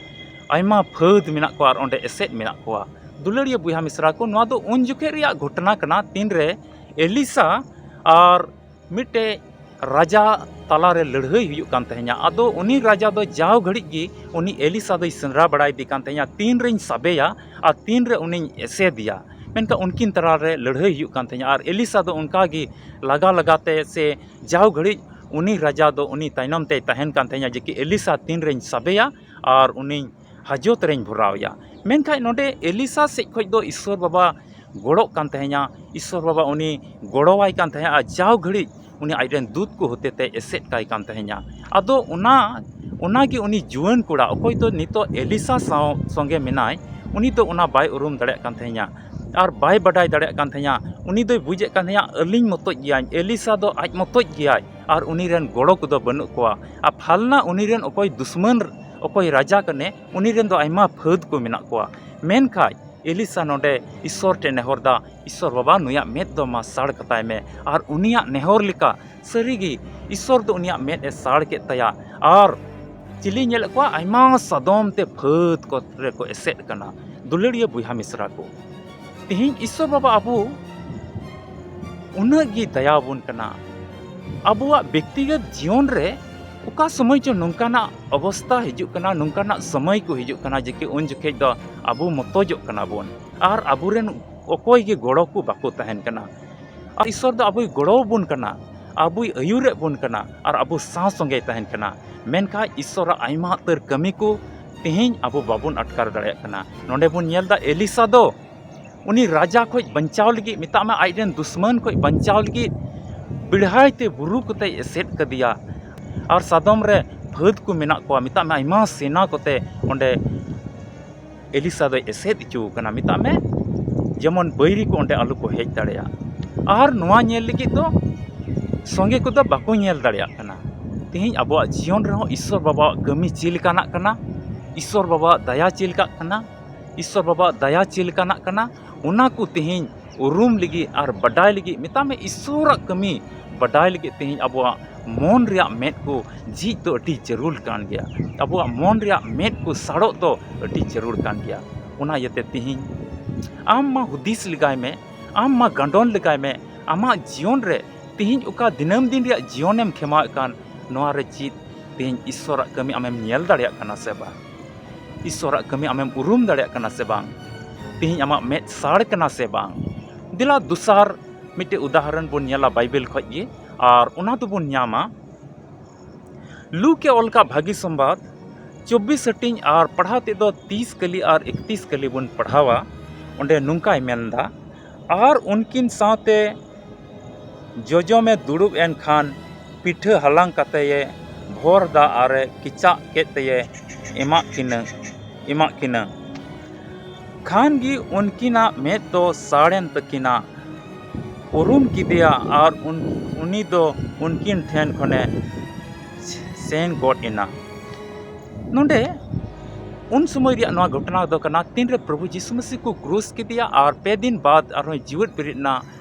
ᱟᱭᱢᱟ ᱯᱷᱟᱹᱫᱽ ᱢᱮᱱᱟᱜ ᱠᱚᱣᱟ ᱟᱨ ᱚᱸᱰᱮ ᱮᱥᱮᱫ ᱢᱮᱱᱟᱜ ᱠᱚᱣᱟ᱾ ᱫᱩᱞᱟᱹᱲᱤᱭᱟᱹ ᱵᱚᱭᱦᱟ ᱢᱤᱥᱨᱟ ᱠᱚ, ᱱᱚᱣᱟ ᱫᱚ ᱩᱱ ᱡᱚᱠᱷᱮᱡ ᱨᱮᱭᱟᱜ ᱜᱷᱚᱴᱚᱱᱟ ᱠᱟᱱᱟ, ᱛᱤᱱᱨᱮ ᱮᱞᱤᱥᱟ ᱟᱨ ᱢᱤᱫᱴᱮᱡ ᱨᱟᱡᱟ ᱛᱟᱞᱟᱨᱮ ᱞᱟᱹᱲᱦᱟᱹᱭ ᱦᱩᱭᱩᱜ ᱠᱟᱱ ᱛᱟᱦᱮᱸᱱᱟ᱾ ᱟᱫᱚ ᱩᱱᱤ ᱨᱟᱡᱟ ᱫᱚ ᱡᱟᱣ ᱜᱷᱟᱹᱲᱤᱡ ᱜᱮ ᱩᱱᱤ ᱮᱞᱤᱥᱟ ᱫᱚᱭ ᱥᱮᱸᱫᱽᱨᱟ ᱵᱟᱲᱟᱭᱮᱫᱮ ᱠᱟᱱ ᱛᱟᱦᱮᱸᱱᱟ, ᱛᱤᱱ ᱨᱮᱧ ᱥᱟᱵᱮᱭᱟ ᱟᱨ ᱛᱤᱱ ᱨᱮ ᱩᱱᱤᱧ ᱮᱥᱮᱫᱮᱭᱟ᱾ ᱢᱮᱱᱠᱷᱟᱱ ᱩᱱᱠᱤᱱ ᱛᱟᱞᱟᱨᱮ ᱞᱟᱹᱲᱦᱟᱹᱭ ᱦᱩᱭᱩᱜ ᱠᱟᱱ ᱛᱟᱦᱮᱸᱫᱼᱟ᱾ ᱟᱨ ᱮᱞᱤᱥᱟ ᱫᱚ ᱚᱱᱠᱟᱜᱮ ᱞᱟᱜᱟ ᱞᱟᱜᱟᱛᱮ ᱥᱮ ᱡᱟᱣ ᱜᱷᱟᱹᱲᱤᱡ ᱩᱱᱤ ᱨᱟᱡᱟ ᱫᱚ ᱩᱱᱤ ᱛᱟᱭᱱᱚᱢ ᱛᱮᱭ ᱛᱟᱦᱮᱱ ᱠᱟᱱ ᱛᱟᱦᱮᱸᱫᱼᱟ ᱡᱮ ᱠᱤ ᱮᱞᱤᱥᱟ ᱛᱤᱱ ᱨᱮᱧ ᱥᱟᱵᱮᱭᱟ ᱟᱨ ᱩᱱᱤᱧ ᱦᱟᱡᱚᱛ ᱨᱮᱧ ᱵᱷᱚᱨᱟᱣᱮᱭᱟ᱾ ᱢᱮᱱᱠᱷᱟᱱ ᱱᱚᱰᱮ ᱮᱞᱤᱥᱟ ᱥᱮᱫ ᱠᱷᱚᱱ ᱫᱚ ᱤᱥᱥᱚᱨ ᱵᱟᱵᱟ ᱜᱚᱲᱚᱜ ᱠᱟᱱ ᱛᱟᱦᱮᱸᱫᱼᱟ, ᱤᱥᱥᱚᱨ ᱵᱟᱵᱟ ᱩᱱᱤ ᱜᱚᱲᱚᱣᱟᱭ ᱠᱟᱱ ᱛᱟᱦᱮᱸᱫᱼᱟ᱾ ᱡᱟᱣ ᱜᱷᱟᱹᱲᱤᱡ ᱩᱱᱤ ᱟᱡᱨᱮᱱ ᱫᱩᱛ ᱠᱚ ᱦᱚᱛᱮᱛᱮ ᱮᱥᱮᱫ ᱠᱟᱭ ᱠᱟᱱ ᱛᱟᱦᱮᱸᱫᱼᱟ᱾ ᱟᱫᱚ ᱚᱱᱟ ᱚᱱᱟᱜᱮ ᱩᱱᱤ ᱡᱩᱣᱟᱹᱱ ᱠᱚᱲᱟ ᱚᱠᱚᱭ ᱫᱚ ᱱᱤᱛᱚᱜ ᱮᱞᱤᱥᱟ ᱥᱟᱶ ᱥᱚᱸᱜᱮ ᱢᱮᱱᱟᱭ, ᱩᱱᱤ ᱫᱚ ᱚᱱᱟ ᱵᱟᱭ ᱩᱨᱩᱢ ᱫᱟᱲᱮᱭᱟᱜ ᱠᱟᱱ ᱛᱟᱦᱮᱸᱫᱼᱟ᱾ ᱟᱨ ᱵᱟᱭ ᱵᱟᱰᱟᱭ ᱫᱟᱲᱮᱭᱟᱜ ᱠᱟᱱ ᱛᱟᱦᱮᱸᱫᱼᱟ᱾ ᱩᱱᱤ ᱫᱚᱭ ᱵᱩᱡᱮᱫ ᱠᱟᱱ ᱛᱟᱦᱮᱸᱫᱼᱟ, ᱟᱹᱞᱤᱧ ᱢᱚᱛᱚᱡ ᱜᱮᱭᱟᱹᱧ, ᱮᱞᱤᱥᱟ ᱫᱚ ᱟᱡ ᱢᱚᱛᱚᱡ ᱜᱮᱭᱟᱭ ᱟᱨ ᱩᱱᱤ ᱨᱮᱱ ᱜᱚᱲᱚ ᱠᱚᱫᱚ ᱵᱟᱹᱱᱩᱜ ᱠᱚᱣᱟ᱾ ᱟᱨ ᱯᱷᱟᱞᱱᱟ ᱩᱱᱤ ᱨᱮᱱ ᱚᱠᱚᱭ ᱫᱩᱥᱢᱟᱹᱱ, ᱚᱠᱚᱭ ᱨᱟᱡᱟ ᱠᱟᱱᱮ, ᱩᱱᱤ ᱨᱮᱱ ᱫᱚ ᱟᱭᱢᱟ ᱯᱷᱟᱹᱫ ᱠᱚ ᱢᱮᱱᱟᱜ ᱠᱚᱣᱟ᱾ ᱢᱮᱱᱠᱷᱟᱱ ᱮᱞᱤᱥᱟ ᱱᱚᱰᱮ ᱤᱥᱥᱚᱨ ᱴᱷᱮᱱ ᱱᱮᱦᱚᱨ ᱫᱟ, ᱤᱥᱥᱚᱨ ᱵᱟᱵᱟ, ᱱᱩᱭᱟᱜ ᱢᱮᱫ ᱫᱚ ᱢᱟ ᱥᱟᱲ ᱠᱟᱛᱟᱭ ᱢᱮ ᱟᱨ ᱩᱱᱤᱭᱟᱜ ᱱᱮᱦᱚᱨ ᱞᱮᱠᱟ ᱥᱟᱹᱨᱤᱜᱮ ᱤᱥᱥᱚᱨ ᱫᱚ ᱩᱱᱤᱭᱟᱜ ᱢᱮᱫ ᱮ ᱥᱟᱲ ᱠᱮᱫ ᱛᱟᱭᱟ᱾ ᱟᱨ ᱪᱤᱞᱤ ᱧᱮᱞᱮᱫ ᱠᱚᱣᱟ? ᱟᱭᱢᱟ ᱥᱟᱫᱚᱢ ᱛᱮ ᱯᱷᱟᱹᱫ ᱠᱚᱨᱮ ᱠᱚ ᱮᱥᱮᱫ ᱠᱟᱱᱟ᱾ ᱫᱩᱞᱟᱹᱲᱤᱭᱟᱹ ᱵᱚᱭᱦᱟ ᱢᱤᱥᱨᱟ ᱠᱚ, ᱛᱮᱦᱮᱧ ᱤᱥᱥᱚᱨ ᱵᱟᱵᱟ ᱟᱵᱚ ᱩᱱᱟᱹᱜ ᱜᱮ ᱫᱟᱭᱟ ᱟᱵᱚᱱ ᱠᱟᱱᱟ᱾ ᱟᱵᱚᱣᱟᱜ ᱵᱮᱠᱛᱤᱜᱚᱛ ᱡᱤᱭᱚᱱ ᱨᱮ ᱚᱠᱟ ᱥᱚᱢᱚᱭ ᱪᱚ ᱱᱚᱝᱠᱟᱱᱟᱜ ᱚᱵᱚᱥᱛᱟ ᱦᱤᱡᱩᱜ ᱠᱟᱱᱟ, ᱱᱚᱝᱠᱟᱱᱟᱜ ᱥᱚᱢᱚᱭ ᱠᱚ ᱦᱤᱡᱩᱜ ᱠᱟᱱᱟ ᱡᱮ ᱠᱤ ᱩᱱ ᱡᱚᱠᱷᱮᱡ ᱫᱚ ᱟᱵᱚ ᱢᱚᱛᱚᱡᱚᱜ ᱠᱟᱱᱟ ᱵᱚᱱ ᱟᱨ ᱟᱵᱚᱨᱮᱱ ᱚᱠᱚᱭ ᱜᱮ ᱜᱚᱲᱚ ᱠᱚ ᱵᱟᱠᱚ ᱛᱟᱦᱮᱱ ᱠᱟᱱᱟ᱾ ᱟᱨ ᱤᱥᱥᱚᱨ ᱫᱚ ᱟᱵᱚᱭ ᱜᱚᱲᱚ ᱟᱵᱚᱱ ᱠᱟᱱᱟ, ᱟᱵᱚᱭ ᱟᱹᱭᱩᱨᱮᱫ ᱵᱚᱱ ᱠᱟᱱᱟ ᱟᱨ ᱟᱵᱚ ᱥᱟᱶ ᱥᱚᱸᱜᱮᱭ ᱛᱟᱦᱮᱱ ᱠᱟᱱᱟ᱾ ᱢᱮᱱᱠᱷᱟᱱ ᱤᱥᱥᱚᱨᱟᱜ ᱟᱭᱢᱟ ᱩᱛᱟᱹᱨ ᱠᱟᱹᱢᱤ ᱠᱚ ᱛᱮᱦᱮᱧ ᱟᱵᱚ ᱵᱟᱵᱚᱱ ᱟᱴᱠᱟᱨ ᱫᱟᱲᱮᱭᱟᱜ ᱠᱟᱱᱟ᱾ ᱱᱚᱰᱮ ᱵᱚᱱ ᱧᱮᱞ ᱮᱫᱟ ᱮᱞᱤᱥᱟ ᱫᱚ ᱩᱱᱤ ᱨᱟᱡᱟ ᱠᱷᱚᱡ ᱵᱟᱧᱪᱟᱣ ᱞᱟᱹᱜᱤᱫ, ᱢᱮᱛᱟᱜ ᱢᱮ ᱟᱡᱨᱮᱱ ᱫᱩᱥᱢᱟᱱ ᱠᱷᱚᱡ ᱵᱟᱧᱪᱟᱣ ᱞᱟᱹᱜᱤᱫ ᱵᱮᱲᱦᱟᱭ ᱛᱮ ᱵᱩᱨᱩ ᱠᱚᱛᱮᱭ ᱮᱥᱮᱫ ᱠᱟᱫᱮᱭᱟ᱾ ᱟᱨ ᱥᱟᱫᱚᱢ ᱨᱮ ᱯᱷᱟᱹᱫ ᱠᱚ ᱢᱮᱱᱟᱜ ᱠᱚᱣᱟ, ᱢᱮᱛᱟᱜ ᱢᱮ ᱟᱭᱢᱟ ᱥᱮᱱᱟ ᱠᱚᱛᱮ ᱚᱸᱰᱮ ᱮᱞᱤᱥᱟ ᱫᱚᱭ ᱮᱥᱮᱫ ᱦᱚᱪᱚ ᱠᱟᱱᱟ, ᱢᱮᱛᱟᱜ ᱢᱮ ᱡᱮᱢᱚᱱ ᱵᱟᱹᱭᱨᱤ ᱠᱚ ᱚᱸᱰᱮ ᱟᱞᱚ ᱠᱚ ᱦᱮᱡ ᱫᱟᱲᱮᱭᱟᱜ᱾ ᱟᱨ ᱱᱚᱣᱟ ᱧᱮᱞ ᱞᱟᱹᱜᱤᱫ ᱫᱚ ᱥᱚᱸᱜᱮ ᱠᱚᱫᱚ ᱵᱟᱠᱚ ᱧᱮᱞ ᱫᱟᱲᱮᱭᱟᱜ ᱠᱟᱱᱟ᱾ ᱛᱮᱦᱮᱧ ᱟᱵᱚᱣᱟᱜ ᱡᱤᱭᱚᱱ ᱨᱮᱦᱚᱸ ᱤᱥᱥᱚᱨ ᱵᱟᱵᱟᱣᱟᱜ ᱠᱟᱹᱢᱤ ᱪᱮᱫ ᱞᱮᱠᱟᱱᱟᱜ ᱠᱟᱱᱟ, ᱤᱥᱥᱚᱨ ᱵᱟᱵᱟᱣᱟᱜ ᱫᱟᱭᱟ ᱪᱮᱫ ᱞᱮᱠᱟᱜ ᱠᱟᱱᱟ, ᱤᱥᱥᱚᱨ ᱵᱟᱵᱟᱣᱟᱜ ᱫᱟᱭᱟ ᱪᱮᱫ ᱞᱮᱠᱟᱱᱟᱜ ᱠᱟᱱᱟ, ᱚᱱᱟ ᱠᱚ ᱛᱮᱦᱮᱧ ᱩᱨᱩᱢ ᱞᱟᱹᱜᱤᱫ ᱟᱨ ᱵᱟᱰᱟᱭ ᱞᱟᱹᱜᱤᱫ, ᱢᱮᱛᱟᱜ ᱢᱮ ᱤᱥᱥᱚᱨᱟᱜ ᱠᱟᱹᱢᱤ ᱵᱟᱰᱟᱭ ᱞᱟᱹᱜᱤᱫ ᱛᱮᱦᱮᱧ ᱟᱵᱚᱣᱟᱜ ᱢᱚᱱ ᱨᱮᱭᱟᱜ ᱢᱮᱫ ᱠᱚ ᱡᱷᱤᱡ ᱫᱚ ᱟᱹᱰᱤ ᱡᱟᱹᱨᱩᱲ ᱠᱟᱱ ᱜᱮᱭᱟ᱾ ᱟᱵᱚᱣᱟᱜ ᱢᱚᱱ ᱨᱮᱭᱟᱜ ᱢᱮᱫ ᱠᱚ ᱥᱟᱲᱚᱜ ᱫᱚ ᱟᱹᱰᱤ ᱡᱟᱹᱨᱩᱲ ᱠᱟᱱ ᱜᱮᱭᱟ᱾ ᱚᱱᱟ ᱤᱭᱟᱹᱛᱮ ᱛᱮᱦᱮᱧ ᱟᱢ ᱢᱟ ᱦᱩᱫᱤᱥ ᱞᱮᱜᱟᱭ ᱢᱮ, ᱟᱢ ᱢᱟ ᱜᱟᱸᱰᱚᱱ ᱞᱮᱜᱟᱭ ᱢᱮ, ᱟᱢᱟᱜ ᱡᱤᱭᱚᱱ ᱨᱮ ᱛᱮᱦᱮᱧ ᱚᱠᱟ ᱫᱤᱱᱟᱹᱢ ᱫᱤᱱ ᱨᱮᱭᱟᱜ ᱡᱤᱭᱚᱱᱮᱢ ᱠᱷᱮᱢᱟᱣᱮᱫ ᱠᱟᱱ, ᱱᱚᱣᱟ ᱨᱮ ᱪᱮᱫ ᱛᱮᱦᱮᱧ ᱤᱥᱥᱚᱨᱟᱜ ᱠᱟᱹᱢᱤ ᱟᱢᱮᱢ ᱧᱮᱞ ᱫᱟᱲᱮᱭᱟᱜ ᱠᱟᱱᱟ ᱥᱮ ᱵᱟᱝ? ᱤᱥᱥᱚᱨᱟᱜ ᱠᱟᱹᱢᱤ ᱟᱢᱮᱢ ᱩᱨᱩᱢ ᱫᱟᱲᱮᱭᱟᱜ ᱠᱟᱱᱟ ᱥᱮ ᱵᱟᱝ? ᱛᱮᱦᱮᱧ ᱟᱢᱟᱜ ᱢᱮᱫ ᱥᱟᱲ ᱠᱟᱱᱟ ᱥᱮ ᱵᱟᱝ? ᱫᱮᱞᱟ ᱫᱚᱥᱟᱨ ᱢᱤᱫᱴᱮᱡ ᱩᱫᱟᱦᱚᱨᱚᱱ ᱵᱚᱱ ᱧᱮᱞᱟ ᱵᱟᱭᱵᱮᱞ ᱠᱷᱚᱡ ᱜᱮ, ᱟᱨ ᱚᱱᱟ ᱫᱚᱵᱚᱱ ᱧᱟᱢᱟ ᱞᱩᱠ ᱮ ᱚᱞ ᱠᱟᱜ ᱵᱷᱟᱹᱜᱤ ᱥᱚᱢᱵᱟᱫ ᱪᱚᱵᱵᱤᱥ ᱦᱟᱹᱴᱤᱧ ᱟᱨ ᱯᱟᱲᱦᱟᱣ ᱛᱮᱫᱚ ᱛᱤᱥ ᱠᱟᱹᱞᱤ ᱟᱨ ᱮᱠᱛᱤᱥ ᱠᱟᱹᱞᱤ ᱵᱚᱱ ᱯᱟᱲᱦᱟᱣᱟ᱾ ᱚᱸᱰᱮ ᱱᱚᱝᱠᱟᱭ ᱢᱮᱱᱫᱟ, ᱟᱨ ᱩᱱᱠᱤᱱ ᱥᱟᱶᱛᱮ ᱡᱚᱡᱚᱢᱮ ᱫᱩᱲᱩᱵ ᱮᱱ ᱠᱷᱟᱱ ᱯᱤᱴᱷᱟᱹ ᱦᱟᱞᱟᱝ ᱠᱟᱛᱮᱭᱮ ᱵᱷᱚᱨ ᱫᱟ ᱟᱨᱮ ᱠᱮᱪᱟᱜ ᱠᱮᱫ ᱛᱮᱭᱮ ᱮᱢᱟᱜ ᱠᱤᱱᱟᱹ ᱮᱢᱟᱜ ᱠᱤᱱᱟᱹ᱾ ᱠᱷᱟᱱ ᱜᱮ ᱩᱱᱠᱤᱱᱟᱜ ᱢᱮᱫ ᱫᱚ ᱥᱟᱲᱮᱱ ᱛᱟᱹᱠᱤᱱᱟ᱾ ᱩᱨᱩᱢ ᱠᱮᱫᱮᱭᱟ ᱟᱨ ᱩᱱ, ᱩᱱᱤ ᱫᱚ ᱩᱱᱠᱤᱱ ᱴᱷᱮᱱ ᱠᱷᱚᱱᱮ ᱥᱮᱱ ᱜᱚᱫ ᱮᱱᱟ᱾ ᱱᱚᱰᱮ ᱩᱱ ᱥᱚᱢᱚᱭ ᱨᱮᱭᱟᱜ ᱱᱚᱣᱟ ᱜᱷᱚᱴᱚᱱᱟ ᱫᱚ ᱠᱟᱱᱟ, ᱛᱤᱱᱨᱮ ᱯᱨᱚᱵᱷᱩ ᱡᱤᱥᱩ ᱢᱟᱹᱥᱤ ᱠᱚ ᱠᱨᱩᱥ ᱠᱮᱫᱮᱭᱟ ᱟᱨ ᱯᱮ ᱫᱤᱱ ᱵᱟᱫ ᱟᱨᱦᱚᱸᱭ ᱡᱤᱣᱮᱫ ᱵᱮᱨᱮᱫ ᱮᱱᱟ᱾